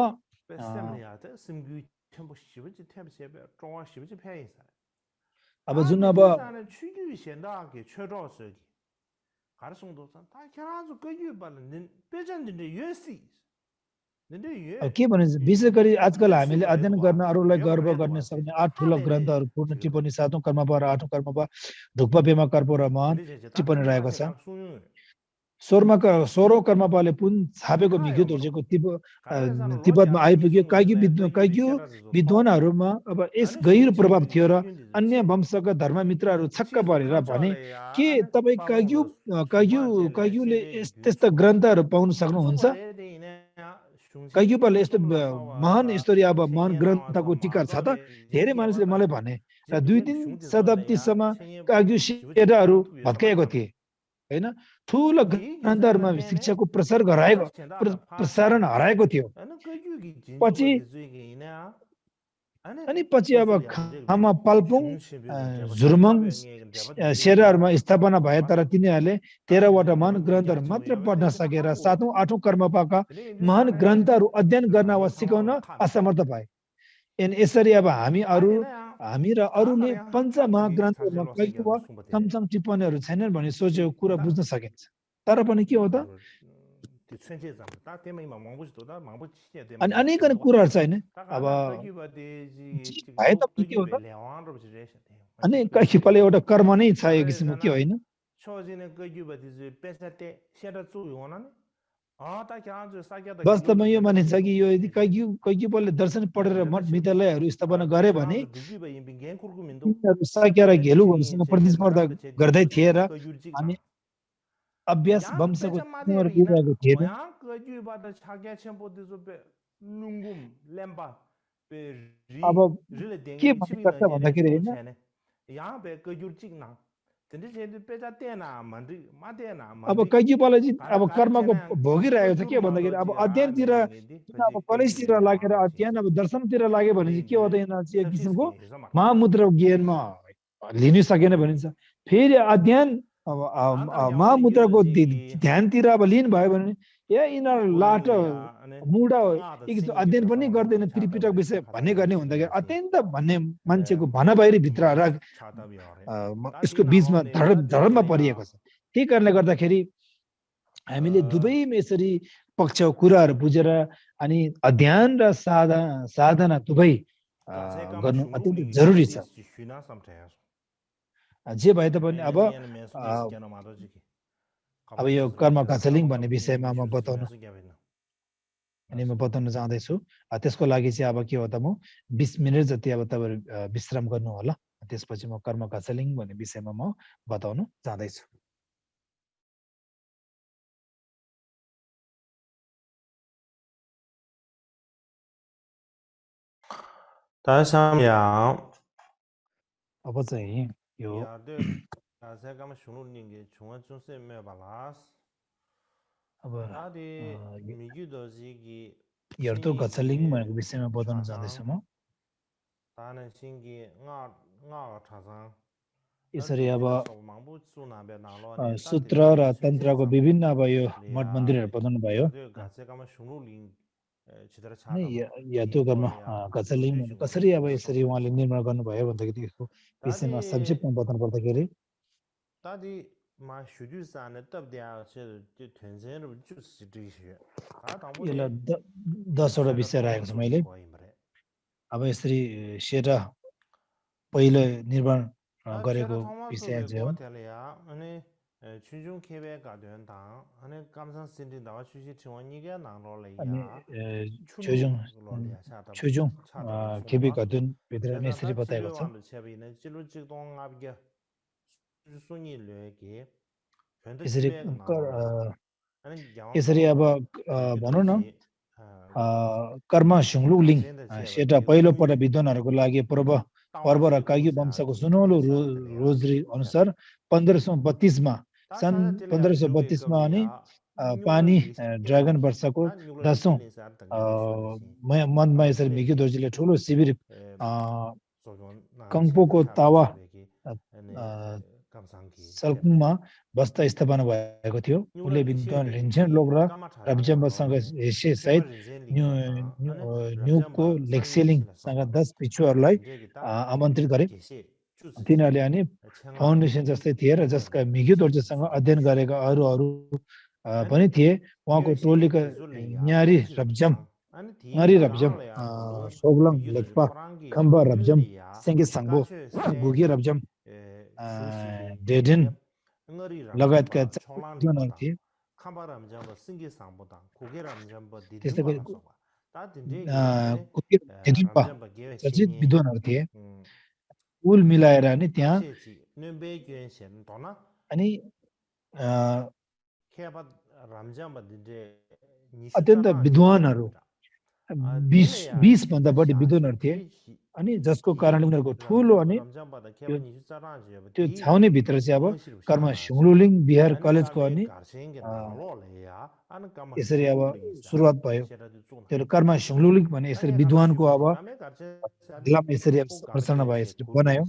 बेसम्यात 심규 템보 시브지 템세베 중앙 시브지 패이사 अब जुन अब 추규 현다게 최저서기 가르송도선 다 결혼해서 그 유발은 배전인데 예시 अब के भने विशेष गरी आजकल हामीले अध्ययन गर्न अरूलाई गर्व गर्न सक्ने 8 ठूला ग्रन्थहरू पूर्ण टिप्पणी 7औं कर्मपा र 8औं कर्मपा ढुक्पा कर्प र महान टिप्पणी रहेको छ 16औं कर्मपाले पुन छापेको मिग्यो दोर्जेको तिब्बतमा आइपुग्यो काइग्यू विद्वानहरूमा अब यस गहिरो प्रभाव थियो र अन्य वंशका धर्ममित्रहरू छक्क परेर भने के तपाई काइग्यूले त्यस्ता ग्रन्थहरू पाउन सक्नुहुन्छ काइग्यूले यस्तो महान स्टोरी अब महान ग्रन्थको टिका छ त धेरै मानिसले मलाई भने र 2-3 शताब्दीसम्म काइग्यू शेराहरू भत्काएको थिए हैन ठूला ग्रन्थहरूमा शिक्षाको प्रसारण हराएको थियो पछि अब खामा पाल्पुङ जुर्मङ शेराहरूमा स्थापना भए तर तिनीहरूले 13 वटा महान ग्रन्थहरू मात्र पढ्न सकेर 7औं 8औं कर्मपाका महान ग्रन्थहरू अध्ययन गर्न वा सिकाउन असमर्थ भए यसरी अब हामी र अरूले पञ्च महाग्रन्थहरूमा कहिले वा कमसम टिप्पणीहरू छैनन् भन्ने सोचेको कुरा बुझ्न सकिन्छ तर पनि के हो त अनि अनेक कुराहरू छैन अब भए त के हो त अनि कहिले एउटा कर्म नै छ यो किसिमको के होइन वास्तवमा यो मानिन्छ कि यो यदि कैक्युले दर्शन पढेर मठ विद्यालयहरू स्थापना गरे भने साक्य र घेलुहरूसँग प्रतिस्पर्धा गर्दै थिए र अनि अभ्यास वंशको विभागको थिएन अब के भन्नुपर्छ भन्दाखेरि होइन अब कैक्युले अब कर्मको भोगिरहेको छ के भन्दाखेरि अब अध्ययनतिर अब कलेजतिर लागेर अध्ययन अब दर्शनतिर लाग्यो भने चाहिँ के हो त यिनीहरू चाहिँ एक किसिमको महामुद्रा ज्ञानमा लिनु सकेन भनिन्छ फेरि अध्ययन अब महामुद्राको ध्यानतिर अब लिनु भयो भने यिनीहरू लाटो मुडा अध्ययन पनि गर्दैन त्रिपिटक विषय भन्ने गर्ने हुँदाखेरि अत्यन्त भन्ने मान्छेको भनाबाहिरी भित्र यसको बीचमा धर्ममा परिएको छ त्यही कारणले गर्दाखेरि हामीले दुवैमा यसरी पक्षको कुराहरू बुझेर अनि अध्ययन र साधना दुवै गर्नु अत्यन्त जरुरी छ जे भए तापनि अब यो कर्म काउन्सिलिङ भन्ने विषयमा म बताउन चाहदैछु त्यसको लागि चाहिँ अब के हो त म 20 मिनेट जति अब तपाईहरु विश्राम गर्नु होला त्यसपछि म कर्म काउन्सिलिङ भन्ने विषयमा म बताउन चाहदैछु 大家想 अब चाहिँ यो अब यर्तो काउन्सिलिङ भन्ने विषयमा बताउन चाहदैछु म यसरी अब सूत्र र तन्त्रको विभिन्न अब यो मठ मन्दिरहरु बताउनु भयो यतो कर्म काउन्सिलिङ कसरी अब यसरी उहाँले निर्माण गर्नुभयो भन्दाखेरि यसको विषयमा संक्षेपमा बताउनु पर्दाखेरि यसलाई 10 वटा विषय राखेको छु मैले अब यसरी शेरा पहिले निर्माण गरेको विषय चाहिँ हो छुजुङ केबी गदुन भित्र यसरी बताएको छ यसरी अब भनौं न कर्म सुङलुलिङ सेटा पहिलो पटक विद्वानहरुको लागि पर्व र कागी वंशको सुनौलो रोजरी अनुसार 1532 मा सन् 1532 मा अनि पानी ड्रागन वर्षको 10औं मनमा यसरी मिग्यो दोर्जीले ठूलो शिविर कंपोको तावा सल्कुङमा बस्दा स्थापना भएको थियो उले विद्वान रिन्जेन लोग र रब्जम्बसँग हेसे सहित न्यूको लेक्सेलिङ सँग 10 पिछुहरुलाई आमन्त्रित गरे तिनीहरूले अनि फाउन्डेसन जस्तै थिए र जसका मिग्यो दोर्जेसँग अध्ययन गरेका अरू पनि थिए उहाँको टोलीका न्यारी रब्जम ngari rabjam soglang lekpa khamba rabjam sengi sangbo gugi rabjam dedin lagat ka donarti 캄바람 잠바 싱게 상보다 고개람 잠바 testa 디딩 와라 소바 다 딘데 gugi dedin pa 람잠바 게베 chaji 신이 bidonarti ul milaera ni tya 셰지 눈베 괜션 도나 ani 케바 람잠바 딘데 atenta bidwanaru 20 भन्दा बढी विद्वानहरु थिए अनि जसको कारणले उनीहरुको ठूलो अनि त्यो छाउने भित्र चाहिँ अब कर्म सुङलुलिङ बिहार कलेजको अनि यसरी अब सुरुवात भयो त्यो कर्म सुङलुलिङ भने यसरी विद्वानको अब जिल्ला यसरी प्रचलन भयो यसरी बनायो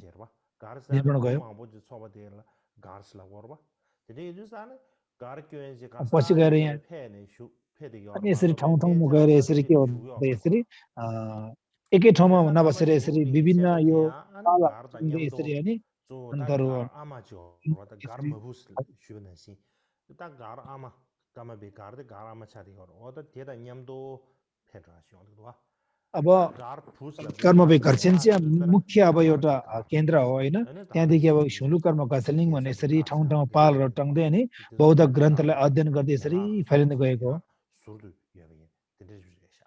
निर्माण गयो पछि गएर यहाँ अनि यसरी ठाउँ ठाउँमा गएर यसरी के हुन्छ यसरी एकै ठाउँमा नबसेर यसरी विभिन्न यो यसरी अनि अन्तरु अब कर्म विकर्षण चाहिँ मुख्य अब एउटा केन्द्र हो हैन त्यहाँदेखि अब सुलु कर्म कसेलिङ भन्ने यसरी ठाउँ ठाउँमा पालहरू टङ्दै अनि बौद्ध ग्रन्थलाई अध्ययन गर्दै यसरी फैलिँदै गएको हो surdu yawe tendres bisha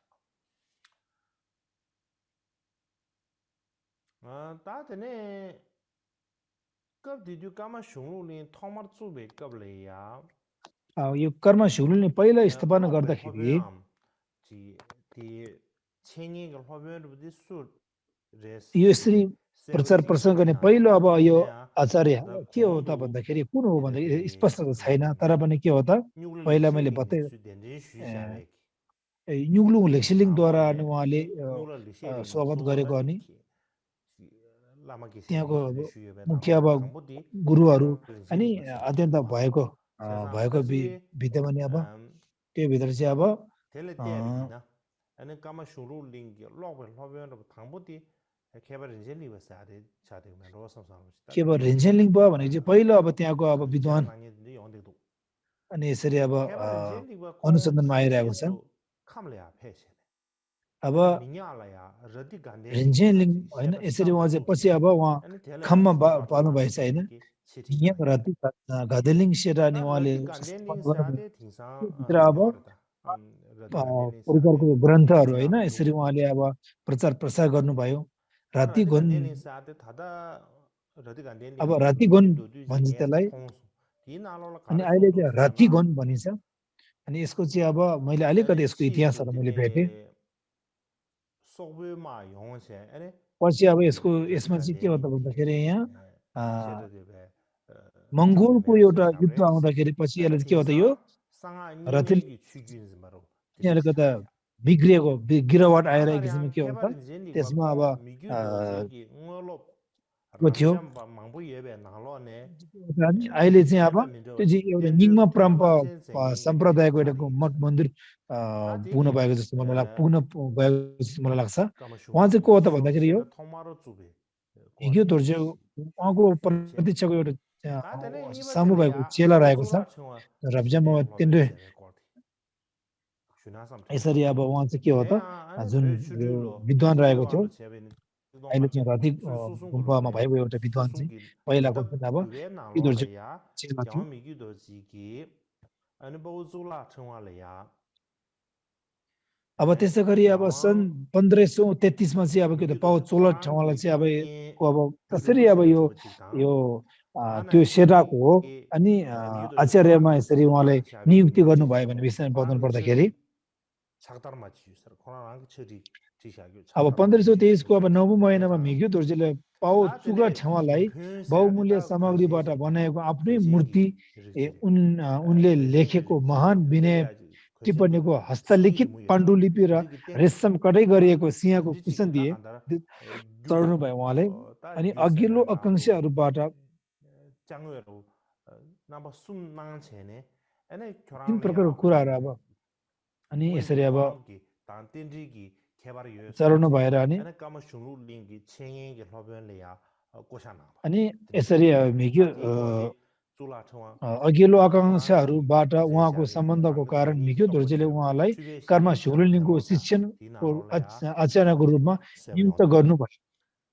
ta tene kab didu kama shunglu ni thomar chube kab le ya यो कर्म सुलुले पहिला स्थापना गर्दाखेरि यो यसरी प्रचार प्रसार गर्ने पहिलो अब यो आचार्य के हो त भन्दाखेरि कुन हो भन्दाखेरि स्पष्ट त छैन तर पनि के हो त पहिला मैले बताए युग्लुङ लेक्सिलिङद्वारा अनि उहाँले स्वागत गरेको अनि त्यहाँको मुख्य अब गुरुहरू अनि अत्यन्त भएको विद्यमा नि अब त्यो भित्र चाहिँ अब केवल रेन्जेलिङ भयो भने चाहिँ पहिलो अब त्यहाँको अब विद्वान अनि यसरी अब अनुसन्धानमा आइरहेको छ अब रेन्जेलिङ हैन यसरी उहाँ चाहिँ पछि अब उहाँ खम्मा पाल्नु भएछ हैन यहाँ राति गदलिङ सेरा अनि उहाँले अब परिकारको ग्रन्थहरू हैन यसरी उहाँले अब प्रचार प्रसार गर्नुभयो रातिगुन अब रातिगुन भन्छ त्यसलाई अनि अहिले चाहिँ रातिगुन भनिन्छ अनि यसको चाहिँ अब मैले अलिकति यसको इतिहासहरू मैले भेटेँ पछि अब यसमा चाहिँ के हो त भन्दाखेरि यहाँ मंगोलको एउटा युद्ध आउँदाखेरि पछि यसले के हो त यो रथिल यहाँको त बिग्रिएको गिरावट आइरहेको किसिमको के हो त त्यसमा अब थियो अहिले चाहिँ अब त्यो चाहिँ एउटा निङ्मा सम्प्रदायको एउटा मठ मन्दिर पुग्न भएको जस्तो मलाई लाग्छ मलाई लाग्छ उहाँ चाहिँ को हो त भन्दाखेरि यो हिग्यो दोर्जे उहाँको प्रतीक्षाको एउटा सामु भएको चेला रहेको छ रब्जम तिनले यसरी अब उहाँ चाहिँ के हो त जुन विद्वान रहेको थियो अहिले चाहिँ राति गुम्बामा भएको एउटा विद्वान चाहिँ पहिलाको पनि अब चेला थियो अब त्यसै गरी अब सन् 1533 मा चाहिँ अब के त पाउ 16 ठाउँलाई चाहिँ अब कसरी अब यो त्यो सेराको हो अनि आचार्यमा यसरी उहाँले नियुक्ति गर्नुभयो भन्ने विषयमा बताउनु पर्दाखेरि अब 1523 को अब 9औं महिनामा मिग्यो दोर्जेले पाउ चुग्ला ठेवालाई बहुमूल्य सामग्रीबाट बनाएको आफ्नै मूर्ति उनले लेखेको महान विनय टिप्पणीको हस्तलिखित पाण्डुलिपि र रेशम कटाइ गरिएको सिंहको कुशन दिए चढ्नु भयो उहाँले अनि अघिल्लो आकांक्षाहरूबाट तीन प्रकारको कुराहरू अब अनि यसरी अब चढ्नु भएर अनि यसरी मिग्यो अघिल्लो आकांक्षाहरूबाट उहाँको सम्बन्धको कारण मिक्यो दोर्जेले उहाँलाई कर्म शिवलिङ्गको शिक्षणको आचार्यको रूपमा नियुक्त गर्नुभयो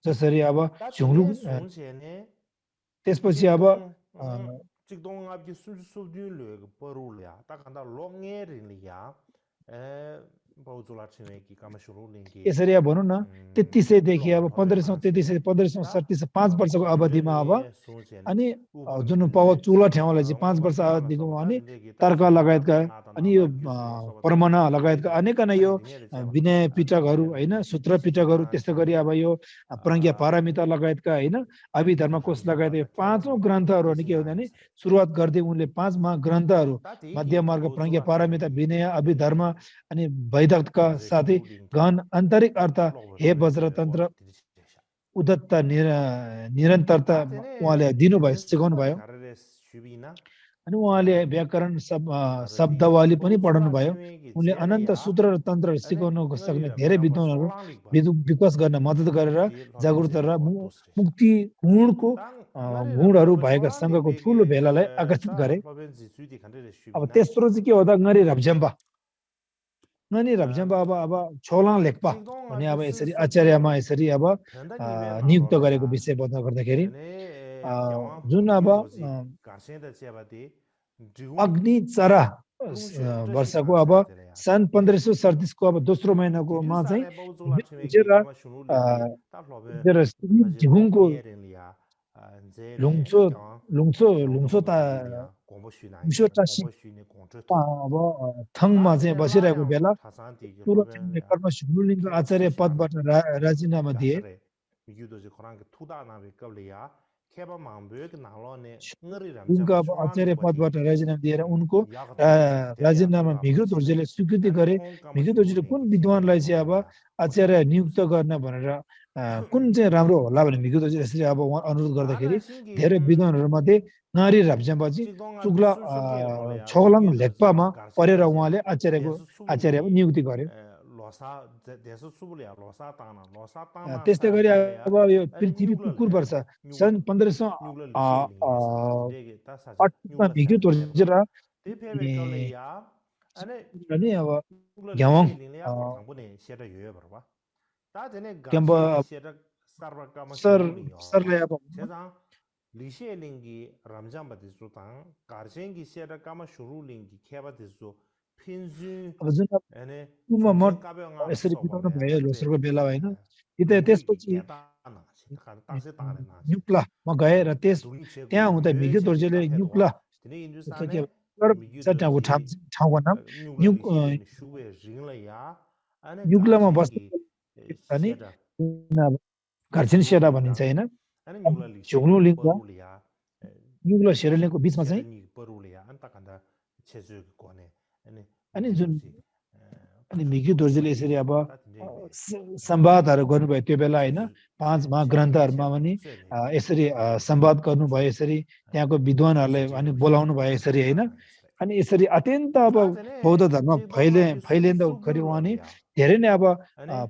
जसरी अब झुङलु त्यसपछि अब यसरी अब भनौँ न 3300 देखि अब 1533 1537 5 वर्षको अवधिमा अब अनि जुन पव चुला ठ्याउलाई चाहिँ 5 वर्ष अवधिको अनि तर्क लगायतका अनि यो परमना लगायतका अनेक नै यो विनय पिटकहरू हैन सूत्र पिटकहरू त्यस्तै गरी अब यो प्रज्ञा पारमिता लगायतका हैन अभिधर्म कोश लगायत यो पाँचौं ग्रन्थहरू अनि के हुँदा नि सुरुवात गर्दै उनले 5 ग्रन्थहरू मध्य मार्ग प्रज्ञा पारमिता विनय अभिधर्म अनि वैदकका साथै गहन आन्तरिक अर्थ हे वज्रतन्त्र उदत्त निरन्तरता उहाँले दिनुभयो सिकाउनु भयो अनि उहाँले व्याकरण शब्दावली पनि पढाउनु भयो उनले अनन्त सूत्र र तन्त्र सिकाउन सक्ने धेरै विद्वानहरू विकास गर्न मद्दत गरेर जागृत र मुक्ति गुणहरू भएका सङ्घको ठुलो भेलालाई आकर्षित गरे अब तेस्रो चाहिँ के हो त ngari rapjamba अब छोलाङ लेख्पा भने अब यसरी आचार्यमा यसरी अब नियुक्त गरेको विषय बताउन गर्दाखेरि जुन अब अग्नि चरा वर्षको अब सन् 1537 को अब दोस्रो महिनाको मा चाहिँ झिगुङको लुङसो अब थङमा चाहिँ बसिरहेको बेला कर्म शिवलिङ्ग आचार्य पदबाट राजीनामा दिए उनको अब आचार्य पदबाट राजीनामा दिएर उनको राजीनामा मिग्रो दोर्जेले स्वीकृति गरे मिग्रो दोर्जेले कुन विद्वानलाई चाहिँ अब आचार्य नियुक्त गर्न भनेर कुन चाहिँ राम्रो होला भने मिग्रो दोर्जेले यसरी अब अनुरोध गर्दाखेरि धेरै विद्वानहरू मध्ये ngari rapjambaji चुग्ला छोलाङ लेख्पामा परेर उहाँले आचार्यको नियुक्ति गर्यो त्यस्तै गरी अब यो पृथ्वी कुकुर वर्ष सन् 1508 मा मिग्रो दोर्जे र अनि अब ग्यावाङ सरले अब 리시엘링기 람잠바디소 당 가르생기 시에라 까마 슈루링기 케바디소 핀즈 에네 उमा यसरी बिताउनु भयो लोसरको बेला हैन त्यसपछि न्युक्लामा गए र त्यहाँ हुँदा मिग्रो दोर्जेले न्युक्ला ठाउँको नाम न्युक्लामा बस्ने अनि घरछिन सेरा भनिन्छ हैन न्युक्ला सेरलिङको बीचमा चाहिँ अनि जुन अनि मिग्रो दोर्जेले यसरी अब संवादहरू गर्नुभयो त्यो बेला हैन 5 महाग्रन्थहरूमा पनि यसरी संवाद गर्नुभयो यसरी त्यहाँको विद्वानहरूलाई अनि बोलाउनु भयो यसरी हैन अनि यसरी अत्यन्त अब बौद्ध धर्म फैलिँदा गरी उहाँ नि धेरै नै अब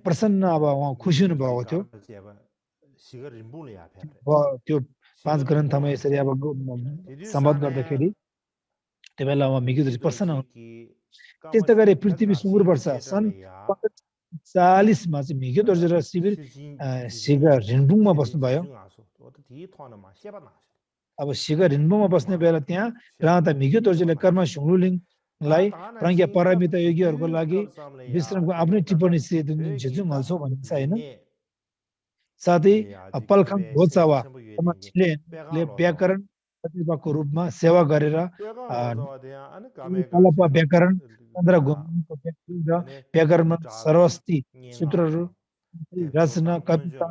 प्रसन्न अब उहाँ खुसी हुनु भएको थियो त्यो 5 ग्रन्थमा यसरी अब संवाद गर्दाखेरि त्यो बेला उहाँ मिग्रो दोर्जे प्रसन्न त्यस्तै गरी पृथ्वी सुँगुर वर्ष सन् 40 मा चाहिँ मिग्रो दोर्जे र शिगा रिन्बुङमा बस्नुभयो अब शिगा रिन्बुङमा बस्ने बेला त्यहाँ रहँदा मिग्रो दोर्जेले कर्म शिवलिङ्गलाई प्रज्ञा पारमिता योगीहरूको लागि विश्रामको आफ्नै टिप्पणी झिझुङ हल्छौ भनिन्छ हैन साथै पलखाङ घोचावा व्याकरण प्रतिभाको रूपमा सेवा गरेर कलप व्याकरण चन्द्र घुमको व्याकरण सरस्वती सूत्रहरू रचना कविता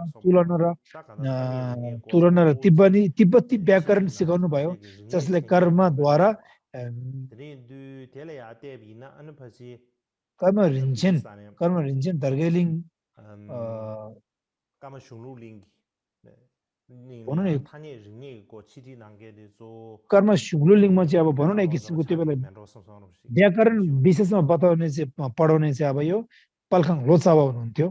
तुलना र तिब्बती व्याकरण सिकाउनु भयो जसले कर्मद्वारा कर्म रिन्छेन दर्गेलिङ कर्म शिवलिङ्गमा चाहिँ अब भनौँ न एक किसिमको त्यो बेला व्याकरण विशेषमा बताउने चाहिँ पढाउने चाहिँ अब यो पलखाङ लोचावा हुनुहुन्थ्यो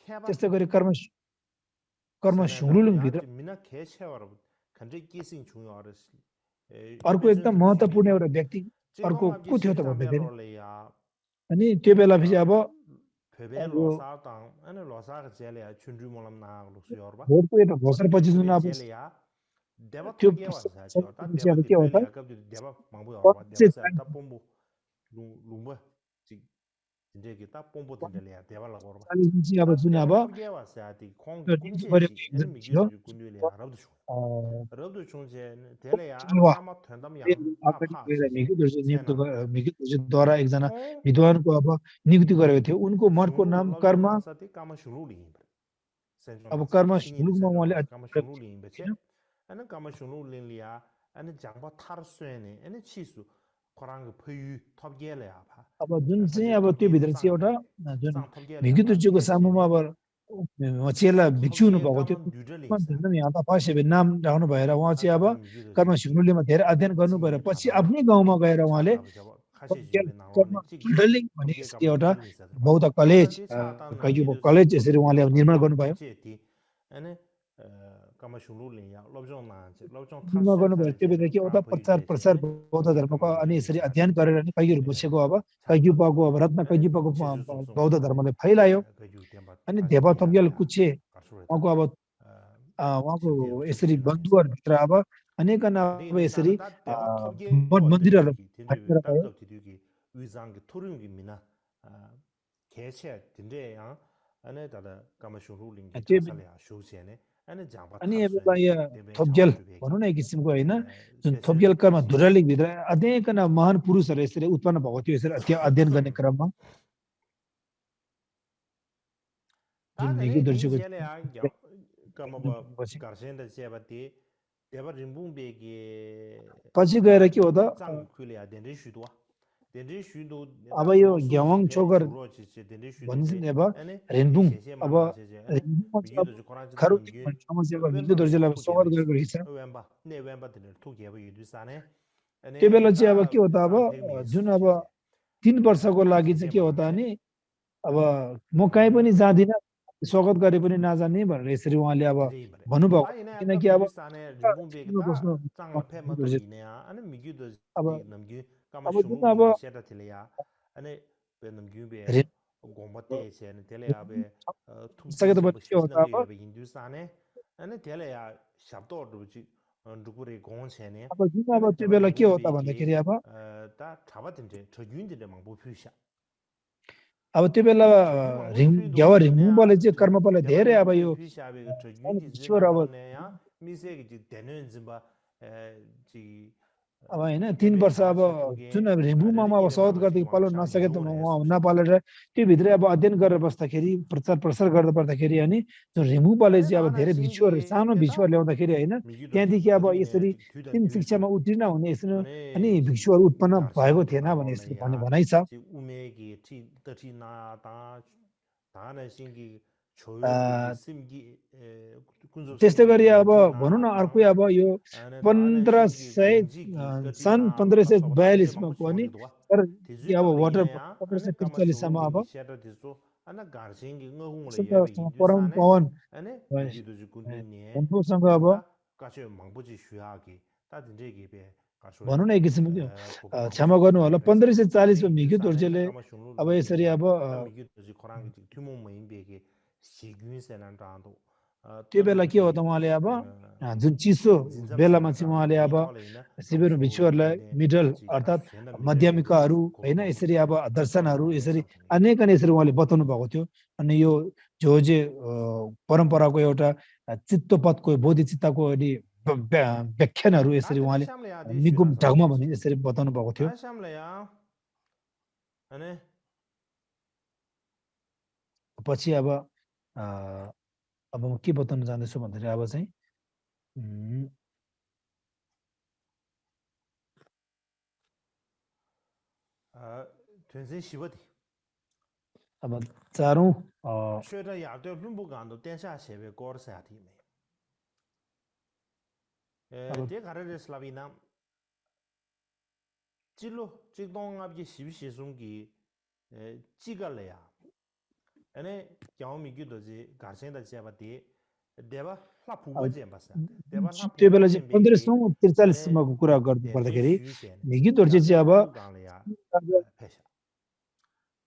त्यस्तै गरी कर्म शून्य भित्र मिना खेछेवर खन्जे केसिङ छुयो अरस अर्को एकदम महत्त्वपूर्ण एउटा व्यक्ति अर्को को थियो त भन्दाखेरि अनि त्यो बेला फेरि अब फेबे लोसा ताङ अनि लोसा जेले चुन्ड्री मोलम ना लुसु योरबा भोटको एउटा घोषणा पछि जुन अब देवा त्यो थके वा छ त अब के हो त देवा मंगबु योरबा देवा त पोम्बु लुम्बा 진짜 이게 딱 뽐뿌 된절이야 대발라 걸어 봐. अब जुन अब गेवा साथी खोङ ड्युटी गरेको अनि एकजना मिग्यु थियो गुन्युले रब्दु छु रब्दु छु जे तेले या वा आमा थन्दम या अगाडि गएर मिगद्वारा एकजना विद्वानको अब नियुक्ति गरेको थियो उनको मठको नाम कर्म साथी काम सुरु लिइन अब कर्म सुरुमा उहाँले काम सुरु लिइन बचे अनि काम सुरु लिन लिया अनि जाङबा थार सुने अनि छिसु खराङ फयु थप गेले या भा अब जुन चाहिँ अब त्यो भित्र चाहिँ एउटा जुन भिगुतुजीको सामुमा अब चेला भिक्षु हुनु भएको थियो एकदम यहाँ त फसेबे नाम राख्नु भएर उहाँ चाहिँ अब कर्म सिग्नुलीमा धेरै अध्ययन गर्नु भएर पछि आफ्नै गाउँमा गएर उहाँले मण्डलिङ भन्ने एउटा बौद्ध कलेज कलेज यसरी उहाँले अब निर्माण गर्नुभयो निर्माण गर्नुभयो त्यो भित्र के एउटा प्रचार प्रसार बौद्ध धर्मको अनि यसरी अध्ययन गरेर नि कैयुर बसेको अब कैयुपाको अब रत्न कैयुपाको बौद्ध धर्मले फैलायो अनि देवा थम्गेल कुचे उहाँको अब उहाँको यसरी बन्धुहरूभित्र अब अनेकन अब यसरी मठ मन्दिरहरू फैलिएर गयो 위장기 토르용기 미나 개체 딘데야 안에 다다 까마슈루링 자살이야 쇼시에네 안에 장바 अनि अब यो थोप्जेल भनौँ न एक किसिमको होइन जुन थोप्जेल कर्म धुरालिक भित्र अनेकन महान पुरुषहरू यसरी उत्पन्न भएको थियो यसरी अध्ययन गर्ने क्रममा जुन नेगी दर्शकको पछि गएर के हो त अब यो ग्यावाङ छोगर भनिन्छ नि अब रेनबुङ अब खरु समस्याको हिन्दू दर्जीलाई स्वागत गरेको रहेछ त्यो बेला चाहिँ अब के हो त अब जुन अब 3 वर्षको लागि चाहिँ के हो त अनि अब म कहीँ पनि जाँदिनँ स्वागत गरे पनि नजाने भनेर यसरी उहाँले अब भन्नुभएको किनकि अब अब जुन अब गोमते छेन तेले आबे सके त के होता अब अनि तेले या शब्द रुचि रुकुरे गोन छेने अब जुन अब त्यो बेला के होता भन्दाखेरि अब ता थाबा दिन्छ छजुइन दिने मंगबु फिसा अब त्यो बेला ग्यावा रिमुबले चाहिँ कर्मपले धेरै अब यो ईश्वर अब मिसे देने जिबा जी अब हैन 3 वर्ष अब जुन रिमुमा अब स्वागत गर्दै पालो नसके त उहाँ नपालेर त्यो भित्र अब अध्ययन गरेर बस्दाखेरि प्रचार प्रसार गर्दा पर्दाखेरि अनि जुन रिमुबले चाहिँ अब धेरै भिक्षुहरू सानो भिक्षुहरू ल्याउँदाखेरि हैन त्यहाँदेखि अब यसरी 3 शिक्षामा उत्तीर्ण हुने यसरी अनि भिक्षुहरू उत्पन्न भएको थिएन भने यसरी भन्ने भनाइ छ त्यस्तै गरी अब भनौँ न अर्को अब यो 1500 सन् 1542 मा पनि अब वाटर 1543 सम्म अब परम पवन सँग अब भनौँ न एक किसिमको क्षमा गर्नु होला 1540 मा मिग्यु दोर्जेले अब यसरी अब त्यो बेला के हो त उहाँले अब जुन चिसो बेलामा चाहिँ उहाँले अब शिविर भिक्षुहरूलाई मिडल अर्थात् मध्यमिकाहरू होइन यसरी अब दर्शनहरू यसरी अनेक यसरी उहाँले बताउनु भएको थियो अनि यो जो परम्पराको एउटा चित्तपदको बोधिचित्तको अनि व्याख्यानहरू यसरी उहाँले निगुम ढङ्गमा भने यसरी बताउनु भएको थियो पछि अब म के बताउन जाँदैछु भन्दाखेरि अब चाहिँ अब चारौं ane kyao mi gyu doji garshen da jeba di देवा ला पुगो जे बस देवा ला त्यो पुगो बेला जे चाहिँ बेगी 1543 मा को कुरा गर्नु देमे पर्दाखेरि शु सेन मेगी दोर्जे चाहिँ अब लुबु गाले या फेसा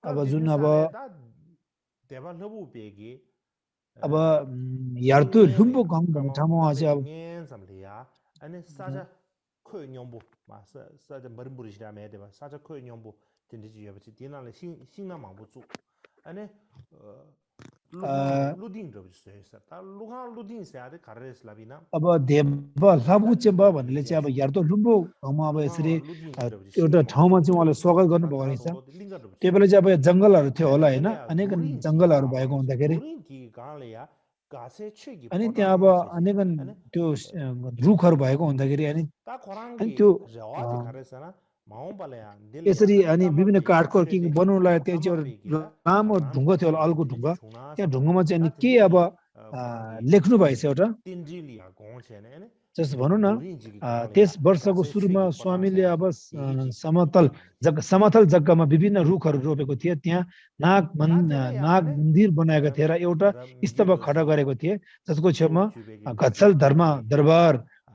अब जुन अब देवा लबु बेगी अब यार्तु लुम्बो गङ भन्ने ठाउँमा चाहिँ अब ngen samliya ane saja khoi nyombo ma saja marimburi shida me deba saja khoi nyombo tindi ji yabe chi dina le singna mangbo zu ane luding de se sa ta luha luding se ade karres labina अब देव लाबु चेम्बा भन्नेले चाहिँ अब यार्तु लुम्बो गङमा अब यसरी एउटा ठाउँमा चाहिँ उहाँले स्वागत गर्नुभएको रहेछ त्यो बेला चाहिँ अब जङ्गलहरू थियो होला हैन अनेक जङ्गलहरू भएको हुँदाखेरि अनि त्यहाँ अब अनेक त्यो रुखहरू भएको हुँदाखेरि अनि त्यो यसरी अनि विभिन्न काठको के बनाउनलाई त्यहाँ चाहिँ एउटा लामो ढुङ्गा थियो होला अल्को ढुङ्गा त्यहाँ ढुङ्गामा चाहिँ अनि के अब लेख्नु भएछ एउटा जस्तो भनौँ न त्यस वर्षको सुरुमा स्वामीले अब समतल जग्गामा विभिन्न रुखहरू रोपेको थिए त्यहाँ नाग मन्दिर बनाएका थिए र एउटा स्तम्भ खडा गरेको थिए जसको छेउमा गच्छल दरबार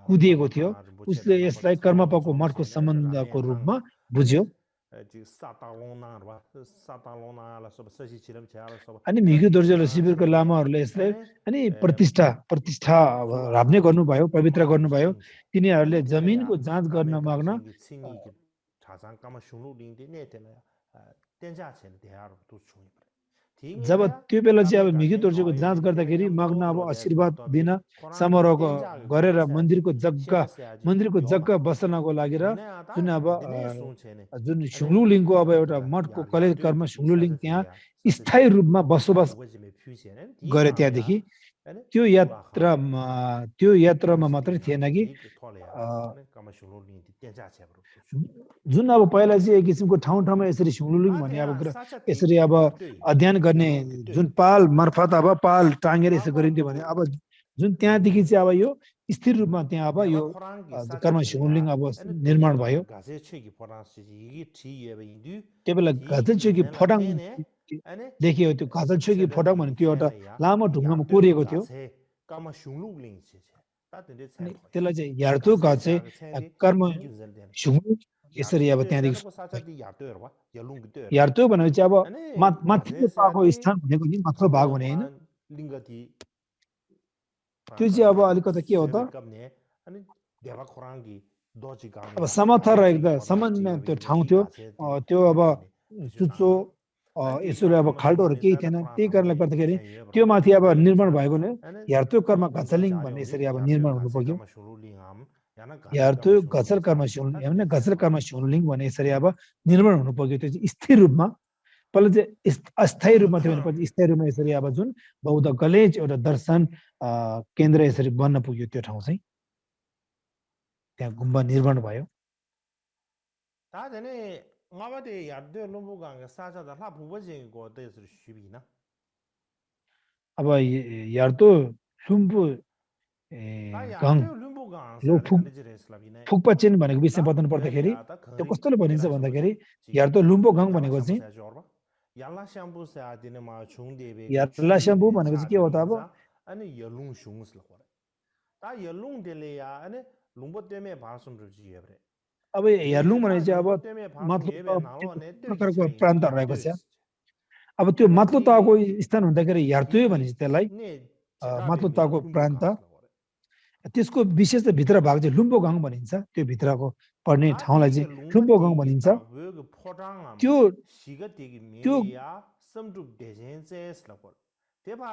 कुदिएको थियो उसले यसलाई कर्मपाको मठको सम्बन्धको रूपमा बुझ्यो अनि मिगु दोर्जेले शिविरको लामाहरूले यसलाई अनि प्रतिष्ठा राप्ने गर्नुभयो पवित्र गर्नुभयो तिनीहरूले जमिनको जाँच गर्न माग्न जब त्यो बेला चाहिँ अब मिगु दोर्जेको जाँच गर्दाखेरि मग्न अब आशीर्वाद दिन समारोह गरेर मन्दिरको जग्गा बस्नको लागि र जुन अब जुन सुङलुलिङको अब एउटा मठको कलेजकर्म सुङलुलिङ त्यहाँ स्थायी रूपमा बसोबास गरे त्यहाँदेखि त्यो यात्रामा मात्रै थिएन कि जुन अब पहिला चाहिँ एक किसिमको ठाउँमा यसरी सुङलुलिङ भन्ने अब यसरी अब अध्ययन गर्ने जुन पाल मार्फत अब पाल टाँगेर यसो गरिन्थ्यो भने अब जुन त्यहाँदेखि चाहिँ अब यो स्थिर रूपमा त्यहाँ अब यो कर्म सुङलुलिङ अब निर्माण भयो त्यो बेला घाचलछोकी फटाङ देखियो त्यो घाचलछोकी फटाङ भन्ने त्यो एउटा लामो ढुङ्गामा कोरिएको थियो त्यसलाई चाहिँ यार्तु घाचे कर्म सुङलुङ यसरी अब त्यहाँदेखि यार्तु भनेको चाहिँ अब माथिल्लो पाको स्थान भनेको नि माथिल्लो भाग भने होइन त्यो चाहिँ अब अलिकति के हो त अब समर्थ रहेको सामान्य त्यो ठाउँ थियो त्यो अब चुच्चो यसरी अब खाल्टोहरू केही थिएन त्यही कारणले गर्दाखेरि त्यो माथि अब निर्माण भएको नै यार्तु कर्म घचलिङ भन्ने यसरी अब निर्माण हुनु पर्यो यार्तु घचल कर्म सुङलुलिङ भन्ने यसरी अब निर्माण हुनु पर्यो त्यो चाहिँ स्थिर रूपमा पहिला चाहिँ अस्थायी रूपमा थियो भनेपछि स्थायी रूपमा यसरी अब जुन बौद्ध कलेज एउटा दर्शन केन्द्र यसरी बन्न पुग्यो त्यो ठाउँ चाहिँ त्यहाँ गुम्बा निर्माण भयो अब यार्तु लुम्बु गङ फुक्पा चेन भनेको विषय बताउनु पर्दाखेरि त्यो कस्तोले भनिन्छ भन्दाखेरि यार्तु लुम्बु गङ भनेको चाहिँ यार्ला स्याम्पु भनेको चाहिँ के हो त अब हेर्लुङ भने चाहिँ अब माथिल्लो प्रकारको प्रान्तहरू रहेको छ अब त्यो माथिल्लो तहको स्थान हुँदाखेरि यार्तु भनिन्छ त्यसलाई माथिल्लो तहको प्रान्त त्यसको विशेष भित्र भाग चाहिँ लुम्बो गाउँ भनिन्छ त्यो भित्रको पर्ने ठाउँलाई चाहिँ लुम्बो गाउँ भनिन्छ त्यो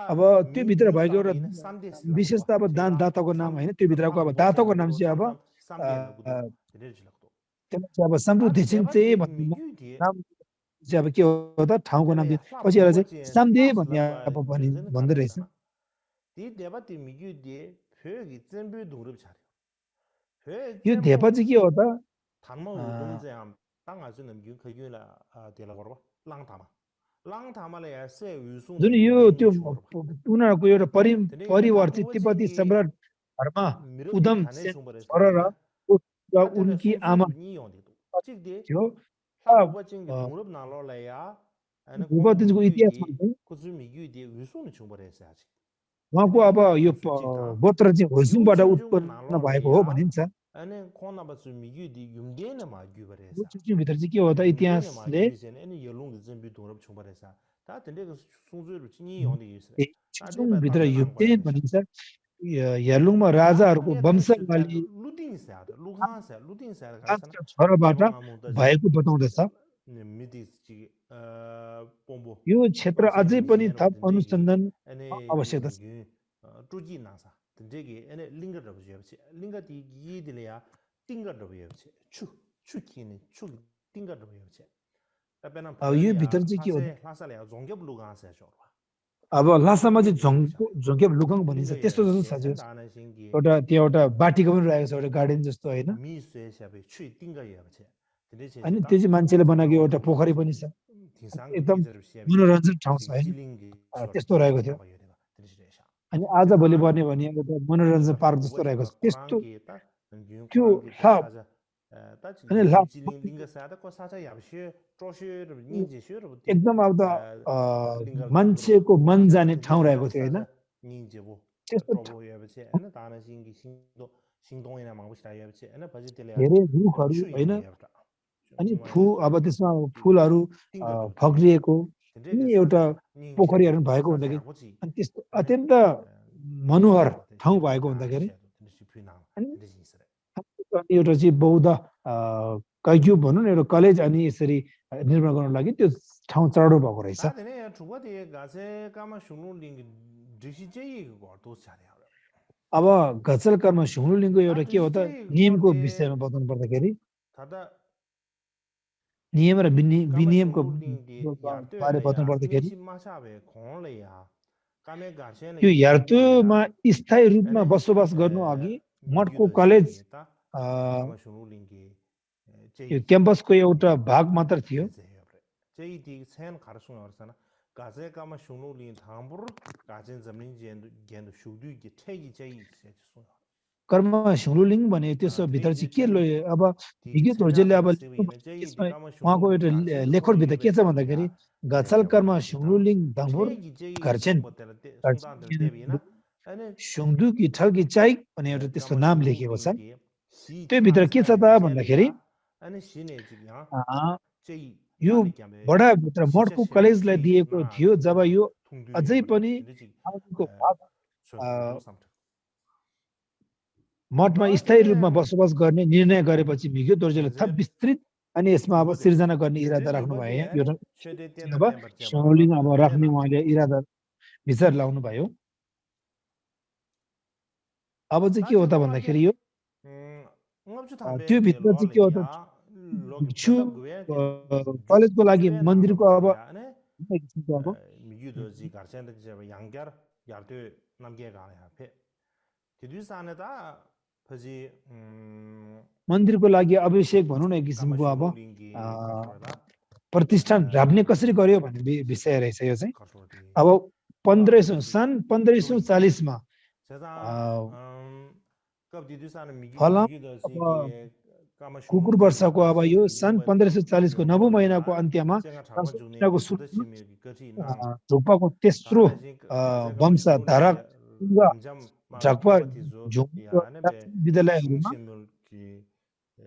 अब त्यो भित्र भएको एउटा विशेषता अब दाताको नाम होइन त्यो भित्रको अब दाताको नाम चाहिँ अब अब समृद्धिसिङ चाहिँ भन्ने नाम चाहिँ अब के हो त ठाउँको नाम पछि एउटा चाहिँ सामदे भन्ने अब भन्दो रहेछ यो धेपा चाहिँ के हो त जुन यो त्यो उनीहरूको एउटा परिवार चाहिँ तिब्बती सम्राट धर्म उदम र उनकी आमा थियो भूपतिको इतिहासमा चाहिँ उहाँको अब यो गोत्र चाहिँ होइसुङबाट उत्पन्न भएको हो भनिन्छ अनि कोना बसु मिगु दि युमगेन मा गुबरेसा चुचु भित्र चाहिँ के हो त इतिहासले अनि यलुङ जुन बि दोरब छुबरेसा ता तले सुजुरु चिनी योनि युस चुचुङ भित्र युक्तेन भनिन्छ यलुङमा राजाहरूको वंशवाली लुदिङ स्याद लुगां स्या लुदिङ स्याद छोराबाट भएको बताउँदछ यो क्षेत्र अझै पनि थप अनुसन्धान आवश्यकता छ टुजी नासा तजेगे एने लिंग रब जेबछि लिंग ति गी दिलेया तिंग रब जेबछि छु छु किने छु तिंग रब जेबछि तबेना अब यो भित्र चाहिँ के हो लासाले जोंगे लुगां स्या जोरवा अब लासामा चाहिँ झोंगे लुगां भनिन्छ त्यस्तो जस्तो छ एउटा त्यो एउटा बाटीको पनि रहेको छ एउटा गार्डन जस्तो हैन मी स्याबे छु तिंग जेबछि अनि त्यो चाहिँ मान्छेले बनाएको एउटा पोखरी पनि छ एकदम मनोरञ्जन ठाउँ छ है त्यस्तो रहेको थियो अनि आज भोलि बन्यो भने एउटा मनोरञ्जन पार्क जस्तो रहेको छ त्यस्तो त्यो एकदम अब त मान्छेको मन जाने ठाउँ रहेको थियो हैन धेरै रुखहरू हैन अनि अब त्यसमा फुलहरू फक्रिएको अनि एउटा पोखरीहरू भएको हुँदाखेरि अनि त्यस्तो अत्यन्त मनोहर ठाउँ भएको हुँदाखेरि अनि एउटा चाहिँ बौद्ध कैक्यु भनौँ न एउटा कलेज अनि यसरी निर्माण गर्नको लागि त्यो ठाउँ चढाउनु भएको रहेछ अब घचल कर्म सुङलुलिङको एउटा के हो त नियमको विषयमा बताउनु पर्दाखेरि नियम र विनियमको बारे बताउनु पर्दाखेरि यो यार्तुमा स्थायी रूपमा बसोबास गर्नु अघि मठको कलेज यो क्याम्पसको एउटा भाग मात्र थियो कर्म सुङलुलिङ भने त्यसो भित्र चाहिँ के अब विज्ञ धोर्जेले अब उहाँको एउटा लेखन भित्र के छ भन्दाखेरि गचल कर्म सुङलुलिङ दङबुर घरचेन सुङदुकी ठल्की चाइक भन्ने एउटा त्यसको नाम लेखिएको छ त्यो भित्र के छ त भन्दाखेरि यो बडा भित्र मठको कलेजलाई दिएको थियो जब यो अझै पनि मठमा स्थायी रूपमा बसोबास गर्ने निर्णय गरेपछि मिग्यो दोर्जेले थप विस्तृत अनि यसमा अब सिर्जना गर्ने इरादा राख्नु भयो यो अब सुङलुलिङ अब राख्ने उहाँले इरादा विचार लाउनु भयो अब चाहिँ के हो त भन्दाखेरि यो त्यो भित्र चाहिँ के हो त भिक्षु कलेजको लागि मन्दिरको अब मन्दिरको लागि अभिषेक भनौँ न एक किसिमको अब प्रतिष्ठान राख्ने कसरी गर्यो भन्ने विषय रहेछ यो चाहिँ अब सन् 1540 मा फलाम कुकुर वर्षको अब यो सन् 1540 को नवौं महिनाको अन्त्यमा ढुक्पाको तेस्रो वंशधारक ढाक्पा विद्यालयहरूमा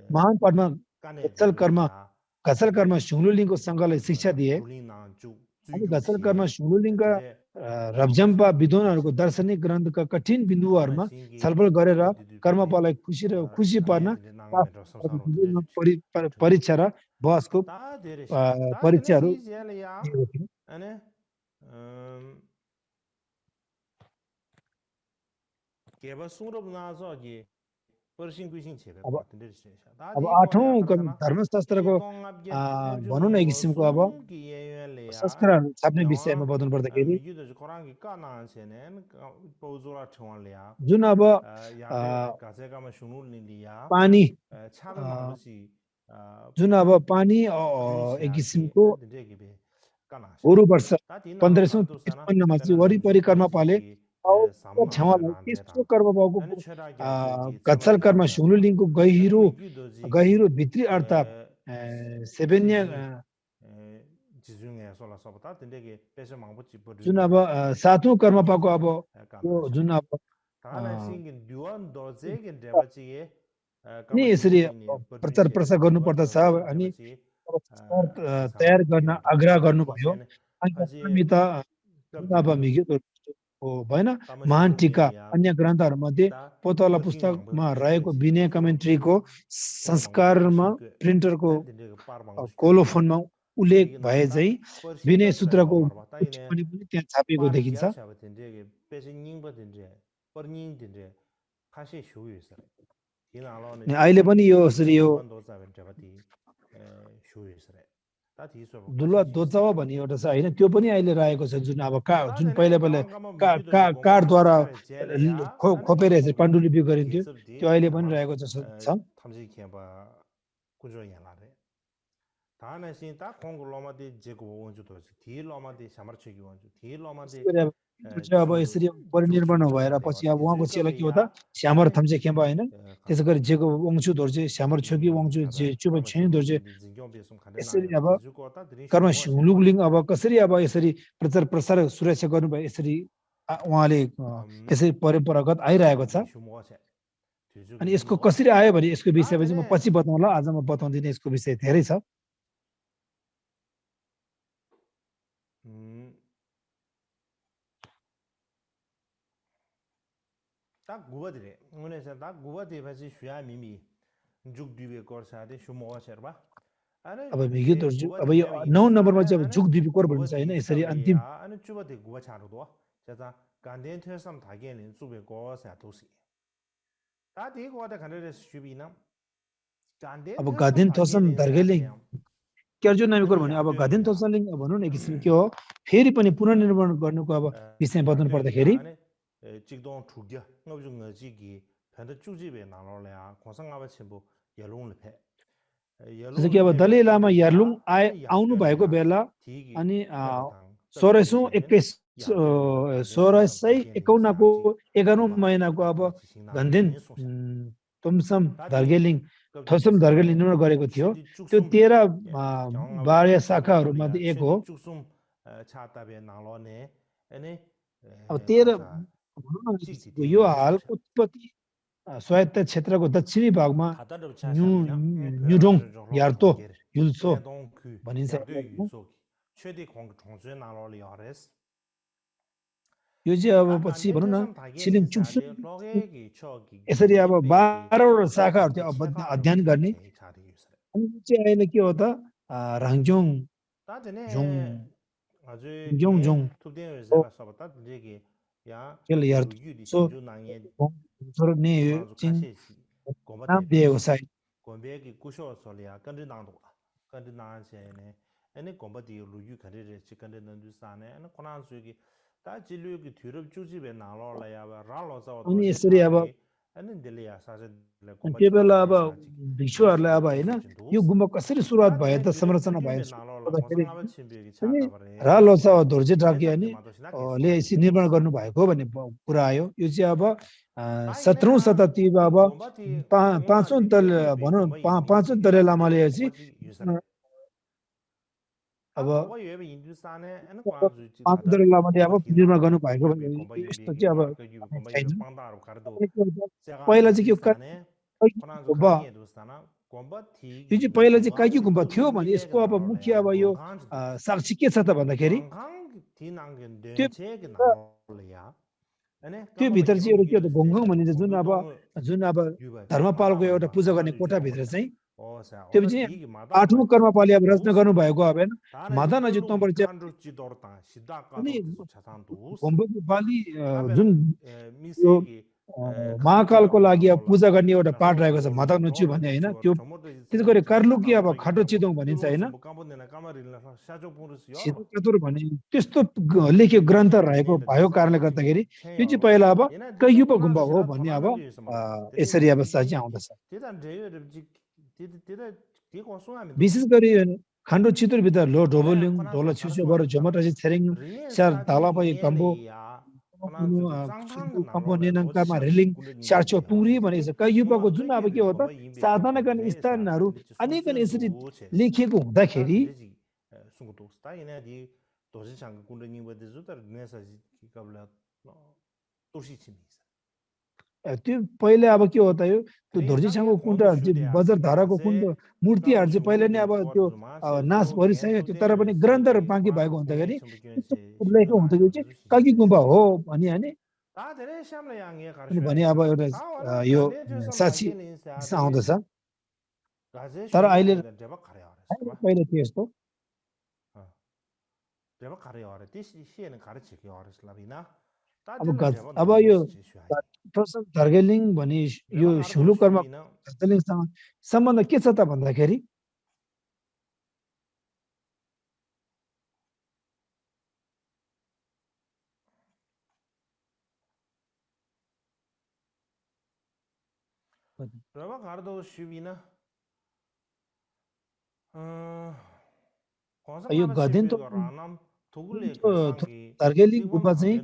महान पदमा घचल कर्म सुङलुलिङको सङ्घलाई शिक्षा दिए अनि घचल कर्म सुङलुलिङका रब्जम्पा विद्वानहरूको दार्शनिक ग्रन्थका कठिन बिन्दुहरूमा छलफल गरेर कर्मपालाई खुसी पार्न परीक्षा र बहसको परीक्षाहरू अब आठौं धर्मशास्त्रको भनौँ न एक किसिमको अब संस्कारहरू छाप्ने विषयमा बताउनु पर्दाखेरि जुन अब पानी एक किसिमको गोरु वर्ष 1553 मा चाहिँ वरिपरि कर्म पाले तेस्रो कर्म भएको घचल कर्म सुङलुलिङको गहिरो भित्री अर्थ सेभेन्या जुन अब सातौं कर्मपाको अब यो जुन अब नि यसरी प्रचार प्रसार गर्नुपर्दछ अनि तयार गर्न आग्रह गर्नुभयो अनि त अब भएन महान टीका अन्य ग्रन्थहरूमध्ये पोतला पुस्तकमा रहेको विनय कमेन्ट्रीको संस्कारमा प्रिन्टरको कोलोफोनमा उल्लेख भए चाहिँ विनय सूत्रको टिप्पणी पनि त्यहाँ छापिएको देखिन्छ अहिले पनि यो यसरी यो दुलवा दोचावा भन्ने एउटा छ हैन त्यो पनि अहिले रहेको छ जुन अब जुन पहिला कार्डद्वारा खोपेर यसरी पाण्डुलिपि गरिन्थ्यो त्यो अहिले पनि रहेको छ अब यसरी परिनिर्माण भएर पछि अब उहाँको चेला के हो त श्यामर थम्से खेम्बा हैन त्यसैगरी जेको वंशु दोर्जे श्यामर छोकी वंशु जे चुब छैन दोर्जे यसरी अब कर्म हुलुगलिङ अब कसरी अब यसरी प्रचार प्रसार सुरक्षा गर्नुभयो यसरी उहाँले यसरी परम्परागत आइरहेको छ अनि यसको कसरी आयो भने यसको विषयमा चाहिँ म पछि बताउँला आज म बताउँदिन यसको विषय धेरै छ 딱 구버들이 오늘서 딱 구버들 같이 쉬야 미미 죽뒤에 거사데 shumocherba अब मिग्यो दर्जु अब यो 9 नम्बरमा चाहिँ अब जुग दिपी कोर भन्छ हैन यसरी अन्तिम अनि जुबते गुवा छारुदो जता गान्धेन थेसम थागेलिन जुबे कोसा दोसी ता दिगोदा खनेरे सुबिना गान्धेन अब गान्धेन थोसम दर्गेलिङ क्यार्जु नामिकोर भने अब गान्धेन थोसलिङ भनौं न एक किसिम के हो फेरि पनि पुनर्निर्माण गर्नुको अब विषय बताउनु पर्दाखेरि 직동 투겨 ngob중 ng지기 편도 주집에 나눠려야 고상아바 첨부 열롱을 해 जस्तो कि अब दलाई लामा यार्लुङ आउनु भएको बेला अनि 1651 को 11औं महिनाको अब गन्धेन तुमसम दर्गेलिङ थोसम दर्गेलिङ निर्माण गरेको थियो त्यो 13 बाह्य शाखाहरू मध्ये एक हो अब 13 यो हालको उत्पत्ति स्वायत्त क्षेत्रको दक्षिणी भागमा न्युडोङ यार्तो युल्सो भनिन्छ यो चाहिँ अब पछि भनौं न छिलिङ चुक्सु यसरी अब 12 वटा शाखाहरु त्यो अध्ययन गर्ने अनि चाहिँ अहिले के हो त राङजोङ Jong kel yar so ne chin nam de osai gombe ki kusho solia kan de nang do kan de nang che ne ene gomba di lu yu kan de chi kan de nan du sa ne ene konan su ki ta ji lu ki thurub ju ji be na lo la ya ba ra lo sa अनि यसरी अब ene de le ya sa se le त्यो बेला अब भिक्षुहरुलाई अब हैन यो गुम्बा कसरी सुरुवात भयो त संरचना भयो रा लोसा धोर्जे डाके अनि ले यसरी निर्माण गर्नु भएको भन्ने कुरा आयो यो चाहिँ अब 17औं शताब्दीमा अब पाँचौं तल भनौं पाँचौं तले लामाले चाहिँ अब पाँचौं तले लामाले अब निर्माण गर्नु भएको भन्ने यस्तो चाहिँ अब पहिला चाहिँ के गुम्बा यो चाहिँ पहिला चाहिँ काइकी गुम्बा थियो भने यसको अब मुख्य अब यो साक्षी के छ त भन्दाखेरि त्यो भित्र चाहिँ एउटा के हो गोङ्गङ भनिन्छ जुन अब धर्मपालको एउटा पूजा गर्ने कोठा भित्र चाहिँ त्यो चाहिँ 8औं कर्मपाली अब रचना गर्नु भएको अब हैन मादा नजित्तम परिचय अनि गोम्बको बाली जुन महाकालको लागि अब पूजा गर्ने एउटा पाठ रहेको छ माता नचु भन्ने हैन त्यो त्यसैगरी कार्लुकी अब खाटो चिदोङ भनिन्छ हैन चतुर भन्ने त्यस्तो लेखेको ग्रन्थ रहेको भएको कारणले गर्दाखेरि यो चाहिँ पहिला अब कैयुप गुम्बा हो भन्ने अब यसरी अब चाहिँ आउँदछ विशेष गरी खान्डो चितुर भित्र लो ढोबलिङ ढोला छुछोबर झमटाजी छेरिङ चार धालापै कम्बो कम्पोनेनङकामा रेलिङ चार्चो पुरी भनेको छ कैयुपको जुन अब के हो त साधना गर्ने स्थानहरू अनेक यसरी लेखिएको हुँदाखेरि 송도 스타이네 디 도시창 군르니 버드즈다 नेसा지 किकबला तोशी छिमिस त्यो पहिले अब के होता यो त्यो त्रे धुर्जीसँगको इंसान कुण्ड ये चाहिँ शुद्ध बजार आसिक धाराको कुण्ड गाजे मूर्तिहरू काम चाहिँ पहिले नै शुरू अब लिंग त्यो और जुमा से नाश जो भइसकेको गेम थियो तो तर पनि ते ग्रन्थहरू से बाँकी वा भएको कोने हुँदाखेरि चम्बकिन से लेखेको हुँदाखेरि चाहिँ कागी गुम्बा हो भनी हैन ता धेरै श्यामले याङ्गे अनि भने खर्जुया अब एउटा का वाला यो गाने जो सम साक्षी धागे लिन से आते आउँदछ गाजे तर शुरू अहिले लिंग जब खरे और बा पहिले थियो यस्तो जब खरे और तिस सिएन खरे छिके और स्लाबिना ता अब दिल जब अब यो प्रसन्न धर्गेलिङ भने यो सुलु कर्म धर्गेलिङसँग सम्बन्ध के छ त भन्दाखेरि Raba gardo shubina. यो गदेन त धर्गेलिङ गुम्बा चाहिँ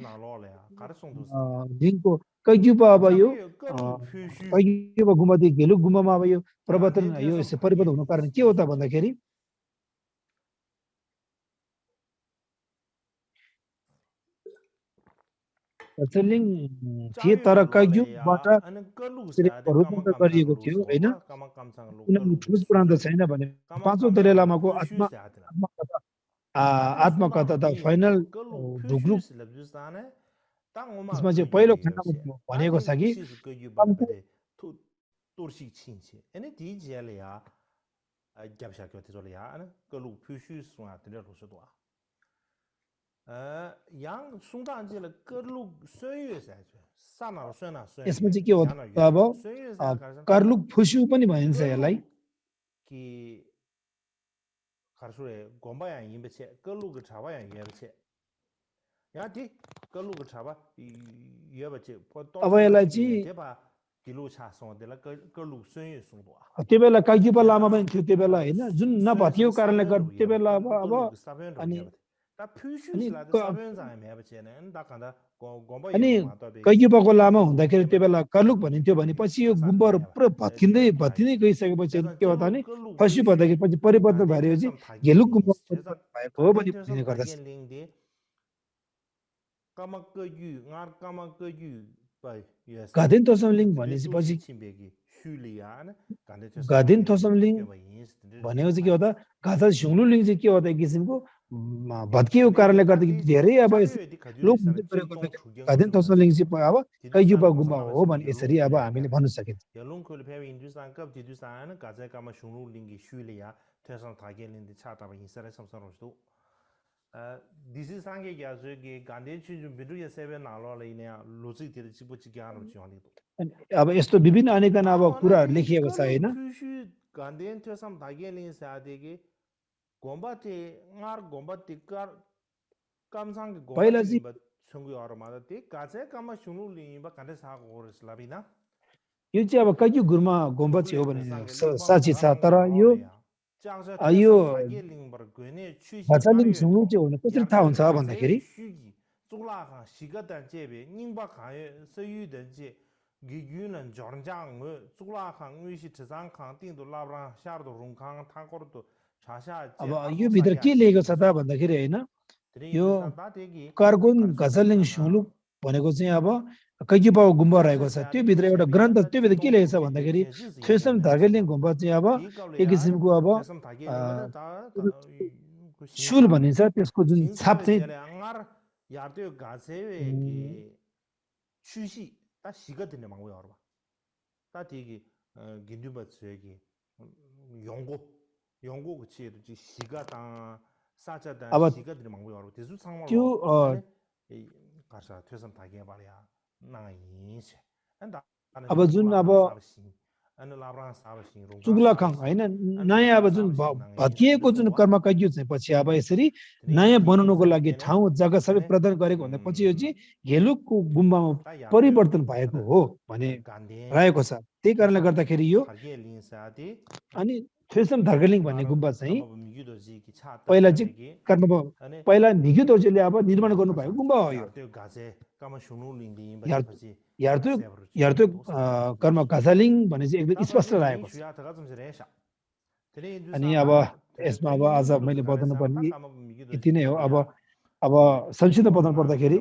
दिनको कैग्युपा अब यो कैग्युपा गुम्बादेखि घेलुक गुम्बामा अब यो परिवर्तन यो यसो परिवर्तन हुनु कारण के हो त भन्दाखेरि धर्गेलिङ थिए तर कैग्युबाट रूपान्तरण गरिएको थियो हैन किनभने ठोस पुराण त छैन भने पाँचौं दलाई लामाको आत्मकथा त फाइनल ढुकलुक त्यसमा चाहिँ पहिलो खण्डमा भनेको छ कि तोर्सी छिन्छ अनि ती ज्याले या ग्याप्सा क्यो त्यसले या अनि कलु फ्युसु सुवा त्यसले रोसदवा yang sungda anjele करलुक सय साइज साना सना सय यसमा चाहिँ के हो अब करलुक फुसु पनि भनिन्छ यसलाई कि खर्सुरे गोम्बाया यिबेछे करलुक छाबाया यबेछे याति करलुक छाबा यबेछे अब यसलाई चाहिँ देबा किलो छासो देला करलुक सय सुंदो त्यो बेला काइजुपा लामा पनि थियो त्यो बेला हैन जुन नभतियो कारणले गर्दा त्यो बेला अब अनि अनि कैग्युपाको लामा हुँदाखेरि त्यो बेला करलुक भनिन्थ्यो भनेपछि यो गुम्बाहरू पुरा भत्किँदै गइसकेपछि के हो त भने फस्यो भन्दाखेरि पछि परिवर्तन भएपछि घेलुक गुम्बा भएको हो भनी भन्ने गर्दछ गादेन तोसमलिङ भनेपछि गादेन तोसमलिङ भनेको चाहिँ के हो त गाथा झुङलुलिङ चाहिँ के हो त एक किसिमको भत्किएको कारणले गर्दाखेरि धेरै अब लोक गादेन तोसमलिङ चाहिँ अब कैजुपा गुम्बा हो भने यसरी अब हामीले भन्न सकिन्छ दिस इज सांगे क्या जो कि गांधी चुज बिदु या सेवे नालो लेने लॉजिक तेरे चिपो चिज्ञान हो चिवानी तो अब यस्तो विभिन्न अनेकन अब कुरा लेखिएको छ हैन गांधी त्यो सम धागे लिन साथे कि गोम्बाते ngar गोम्बाते कर kamsang go पहिला चाहिँ छुंगु और मादा ते काचे कम सुनु लिबा काटे सा गोरस लाबिना यो चाहिँ अब कैजु गुरमा गोम्बा चाहिँ हो भने साची छ तर यो भचालिङ सुनु चाहिँ हुन कसरी थाहा हुन्छ भन्दाखेरि जुला सिगा दन जेबे निङबा खाय सयु दन जे गिगुनन जर्जाङ जुला खाङ विसि छजाङ खाङ तिङदो लाब्रा शारदो रुङखाङ थाकोरदो छाशा अब यो भित्र के लेखेको छ त भन्दाखेरि हैन यो कारगुन गजलिङ सुलु भनेको चाहिँ अब कैजुपाको गुम्बा रहेको छ त्यो भित्र एउटा ग्रन्थ त्यो भित्र के लेखेको छ भन्दाखेरि थ्वेसम धर्गेलिङ गुम्बा चाहिँ अब एक किसिमको अब सुल भनिन्छ त्यसको जुन छाप चाहिँ यार्तो गासे सुशी ता सिगदिने मागु हरबा ता तिगी गिन्जुबा छेगी योंगो योंगो छि सिगा ता साचा ता सिगदिने मागु हरबा त्यसु सांमा त्यो गासा थ्वेसम थागे बालिया नाइछ अब जुन अब चुगला खाङ हैन नयाँ अब जुन भत्किएको जुन कर्म कैजु चाहिँ पछि अब यसरी नयाँ बनाउनको लागि ठाउँ जग्गा सबै प्रदान गरेको भन्दा पछि यो चाहिँ घेलुकको गुम्बामा परिवर्तन भएको हो भने रहेको छ त्यही कारणले गर्दाखेरि यो अनि थ्वेसम धर्गेलिङ भन्ने गुम्बा चाहिँ पहिला चाहिँ कर्म पहिला मिग्यु दोर्जेले अब निर्माण गर्नु भएको गुम्बा हो यो यार्तो कर्म गाजालिङ भने चाहिँ एकदम स्पष्ट रहेको छ अनि अब यसमा अब आज मैले बताउनु पर्ने यति नै हो अब संक्षिप्त बताउनु पर्दाखेरि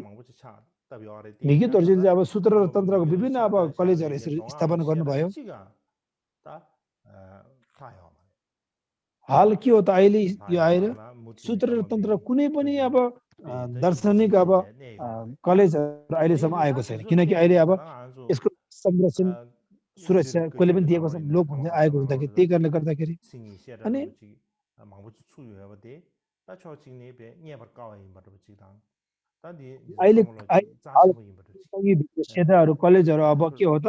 मिगी तोर्जीले अब सूत्र र तन्त्रको विभिन्न अब कलेजहरू यसरी स्थापना गर्नुभयो हाल के हो त अहिले यो आएर सूत्र र तन्त्र कुनै पनि अब दार्शनिक अब कलेजहरू अहिलेसम्म आएको छैन किनकि अहिले अब यसको संरक्षण सुरक्षा कसले पनि दिएको छ लोप हुँदै आएको हुँदाखेरि त्यही कारणले गर्दाखेरि अनि अहिले क्षेत्रहरू कलेजहरू अब के हो त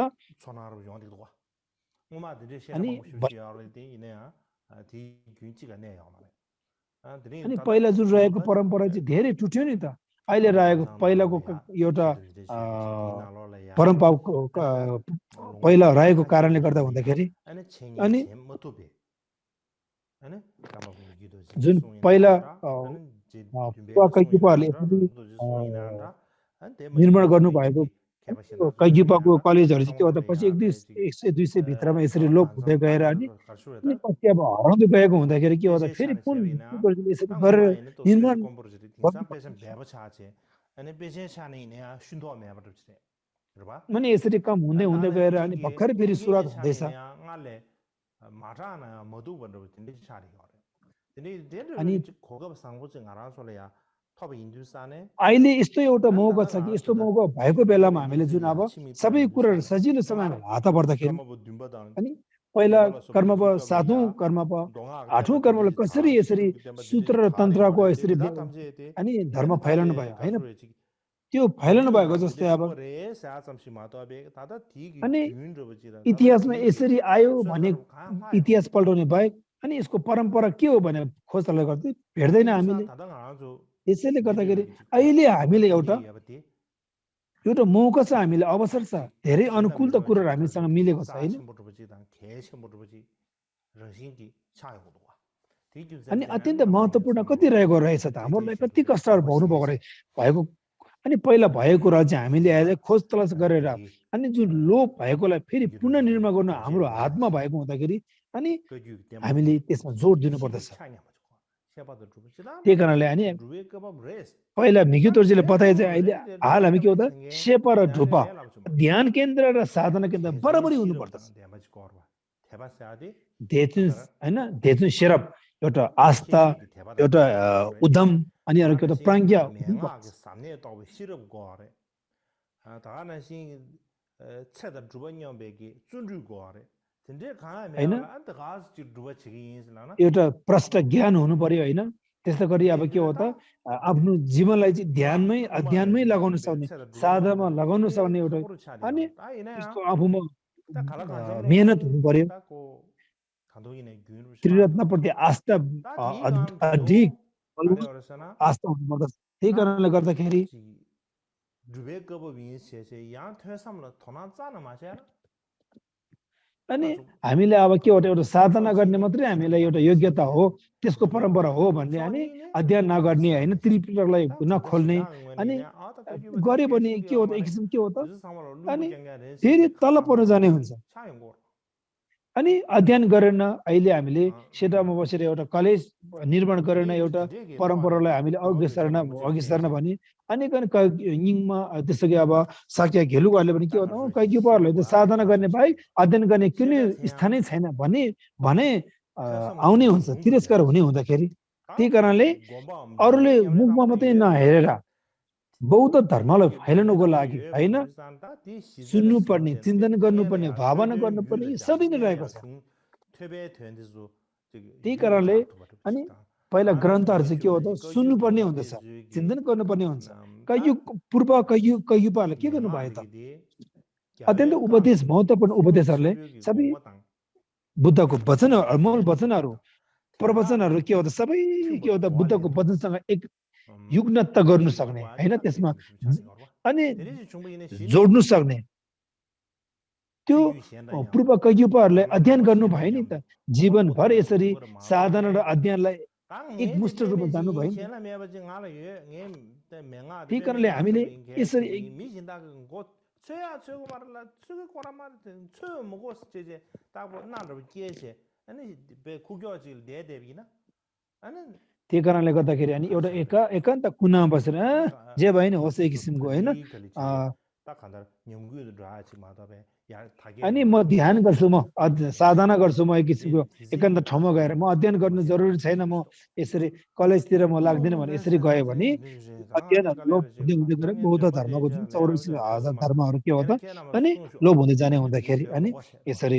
अनि पहिला जुन रहेको परम्परा चाहिँ धेरै टुट्यो नि त अहिले रहेको पहिलाको एउटा परम्परा पहिला रहेको कारणले गर्दा हुँदाखेरि अनि जुन पहिला निर्माण गर्नुभएको कैजुपाको कलेजहरू चाहिँ के हो त पछि 100-200 भित्रमा यसरी लोप हुँदै गएर अनि पछि अब हराउँदै गएको हुँदाखेरि के हो त फेरि यसरी गरेर निर्माण अनि यसरी कम हुँदै हुँदै गएर अनि भर्खरै फेरि सुरुवात हुँदैछ अनि अहिले यस्तो एउटा मौका छ कि यस्तो मौका भएको बेलामा हामीले जुन अब सबै कुराहरू सजिलोसँग हात पर्दाखेरि अनि पहिला कर्मप 7औं कर्मप 8औं कर्मले कसरी यसरी सूत्र र तन्त्रको यसरी अनि धर्म फैलाउनु भयो हैन त्यो फैलाउनु भएको जस्तै अब अनि इतिहासमा यसरी आयो भने इतिहास पल्टाउने भए अनि यसको परम्परा के हो भने खोज तलास गर्दै भेट्दैन हामीले त्यसैले गर्दाखेरि अहिले हामीले एउटा मौका छ हामीले अवसर छ धेरै अनुकूल त कुराहरू हामीसँग मिलेको छ हैन अनि अत्यन्त महत्त्वपूर्ण कति रहेको रहेछ त हामीलाई कति कष्टहरू भोग्नु भएको अनि पहिला भएको कुरा चाहिँ हामीले अहिले खोज तलास गरेर अनि जुन लोप भएकोलाई फेरि पुनर्निर्माण गर्न हाम्रो हातमा भएको हुँदाखेरि अनि हामीले त्यसमा जोड दिनुपर्दछ त्यही कारणले अनि पहिला मिगी तोर्जीले बताए चाहिँ अहिले हाल हामी के हो त शेर्पा र ढुपा ध्यान केन्द्र र साधना केन्द्र बराबरी हुनुपर्दछ धेचुन शेरप एउटा आस्था एउटा उद्यम अनि अर्को एउटा प्राज्ञा एउटा प्रष्ट ज्ञान हुनु पर्यो हैन त्यसै गरी अब के हो त आफ्नो जीवनलाई चाहिँ ध्यानमै अध्ययनमै लगाउन सक्ने साधनामा लगाउन सक्ने एउटा अनि त्यसको आफूमा मेहनत हुनु पर्यो त्रिरत्नप्रति आस्था अधिक आस्था हुनुपर्दछ त्यही कारणले गर्दाखेरि अनि हामीले अब के एउटा साधना गर्ने मात्रै हामीलाई एउटा योग्यता हो त्यसको परम्परा हो भन्ने अनि अध्ययन नगर्ने हैन त्रिपिटकलाई नखोल्ने अनि गरे भने के हो त एक किसिम के हो त अनि फेरि तल पर्न जाने हुन्छ अनि अध्ययन गरेन अहिले हामीले सेटामा बसेर एउटा कलेज निर्माण गरेन एउटा परम्परालाई हामीले अघि सर्न भने अनि यिङमा त्यसैले अब साक्या घेलुहरूले पनि के हो त कैक्युपाहरूले त साधना गर्ने भाइ अध्ययन गर्ने कुनै स्थानै छैन भने आउने हुन्छ तिरस्कार हुने हुँदाखेरि त्यही कारणले अरूले मुखमा मात्रै नहेरेर बौद्ध धर्मलाई फैलाउनको लागि हैन सुन्नुपर्ने चिन्तन गर्नुपर्ने भावना गर्नुपर्ने सबै नै रहेको छ त्यही कारणले अनि पहिला ग्रन्थहरू चाहिँ के हो त सुन्नुपर्ने हुँदछ चिन्तन गर्नुपर्ने हुन्छ कैयुपाले के गर्नुभयो त अत्यन्त उपदेश महत्त्वपूर्ण उपदेशहरूले सबै बुद्धको वचनहरू मूल वचनहरू प्रवचनहरू के हो त सबै के हो त बुद्धको वचनसँग एक युग्नता गर्नु सक्ने हैन त्यसमा अनि जोड्नु सक्ने त्यो पूर्व कैयुपाहरूले अध्ययन गर्नु भयो नि त जीवनभर यसरी साधना र अध्ययनलाई एकमुष्ट रूपमा जानु भयो त्यही कारणले हामीले यसरी अनि त्यही कारणले गर्दाखेरि अनि एउटा एकान्त कुनामा बसेर जे भयो नि होस् एक किसिमको होइन 딱 간다. 연구도 dra치 마다베 야 타게 अनि म ध्यान गर्छु म साधना गर्छु म एक किसिमको एकान्त ठाउँमा गएर म अध्ययन गर्नु जरुरी छैन म यसरी कलेजतिर म लाग्दिनँ भने यसरी गयो भने अध्ययन लोभ हुँदै हुँदै गएर बौद्ध धर्मको जुन 84,000 धर्महरू के हो त अनि लोभ हुँदै जाने हुँदाखेरि अनि यसरी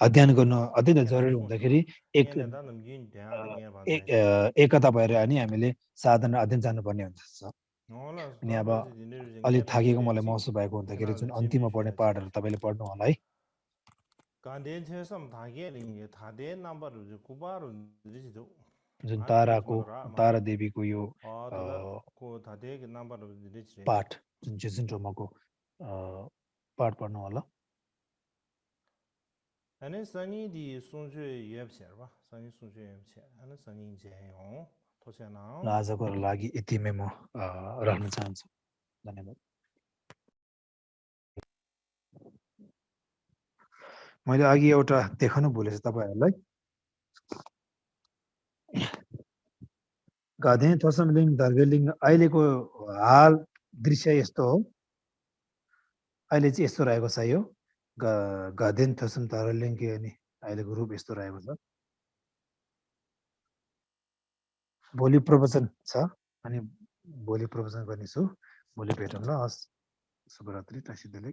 अध्ययन गर्नु अत्यन्त जरुरी हुँदाखेरि एकता भएर अनि हामीले साधना अध्ययन जानुपर्ने हुन्छ अनि अब अलि थाकेको मलाई महसुस भएको हुँदाखेरि जुन अन्तिममा पढ्ने पाठहरू तपाईँले पढ्नु होला है जुन तारा देवीको यो पाठ जुन जेसन ड्रोमाको पाठ पढ्नु होला अनि सनी दि सुनजु येबछर बा सनी सुनजु येबछर अनि सनी जेहो तोसेना आजको लागि यतिमै म राख्न चाहन्छु धन्यवाद मैले अघि एउटा देखाउन भुलेछु तपाईहरुलाई गाधे थोसमलिङ दर्गलिङ अहिलेको हाल दृश्य यस्तो हो अहिले चाहिँ यस्तो रहेको छ यो गाधेन थोसम दर्गलिङ के अनि अहिलेको रूप यस्तो रहेको छ भोलि प्रवचन छ अनि भोलि प्रवचन गर्नेछु भोलि भेटौँ ल शुभरात्रि टासिदेले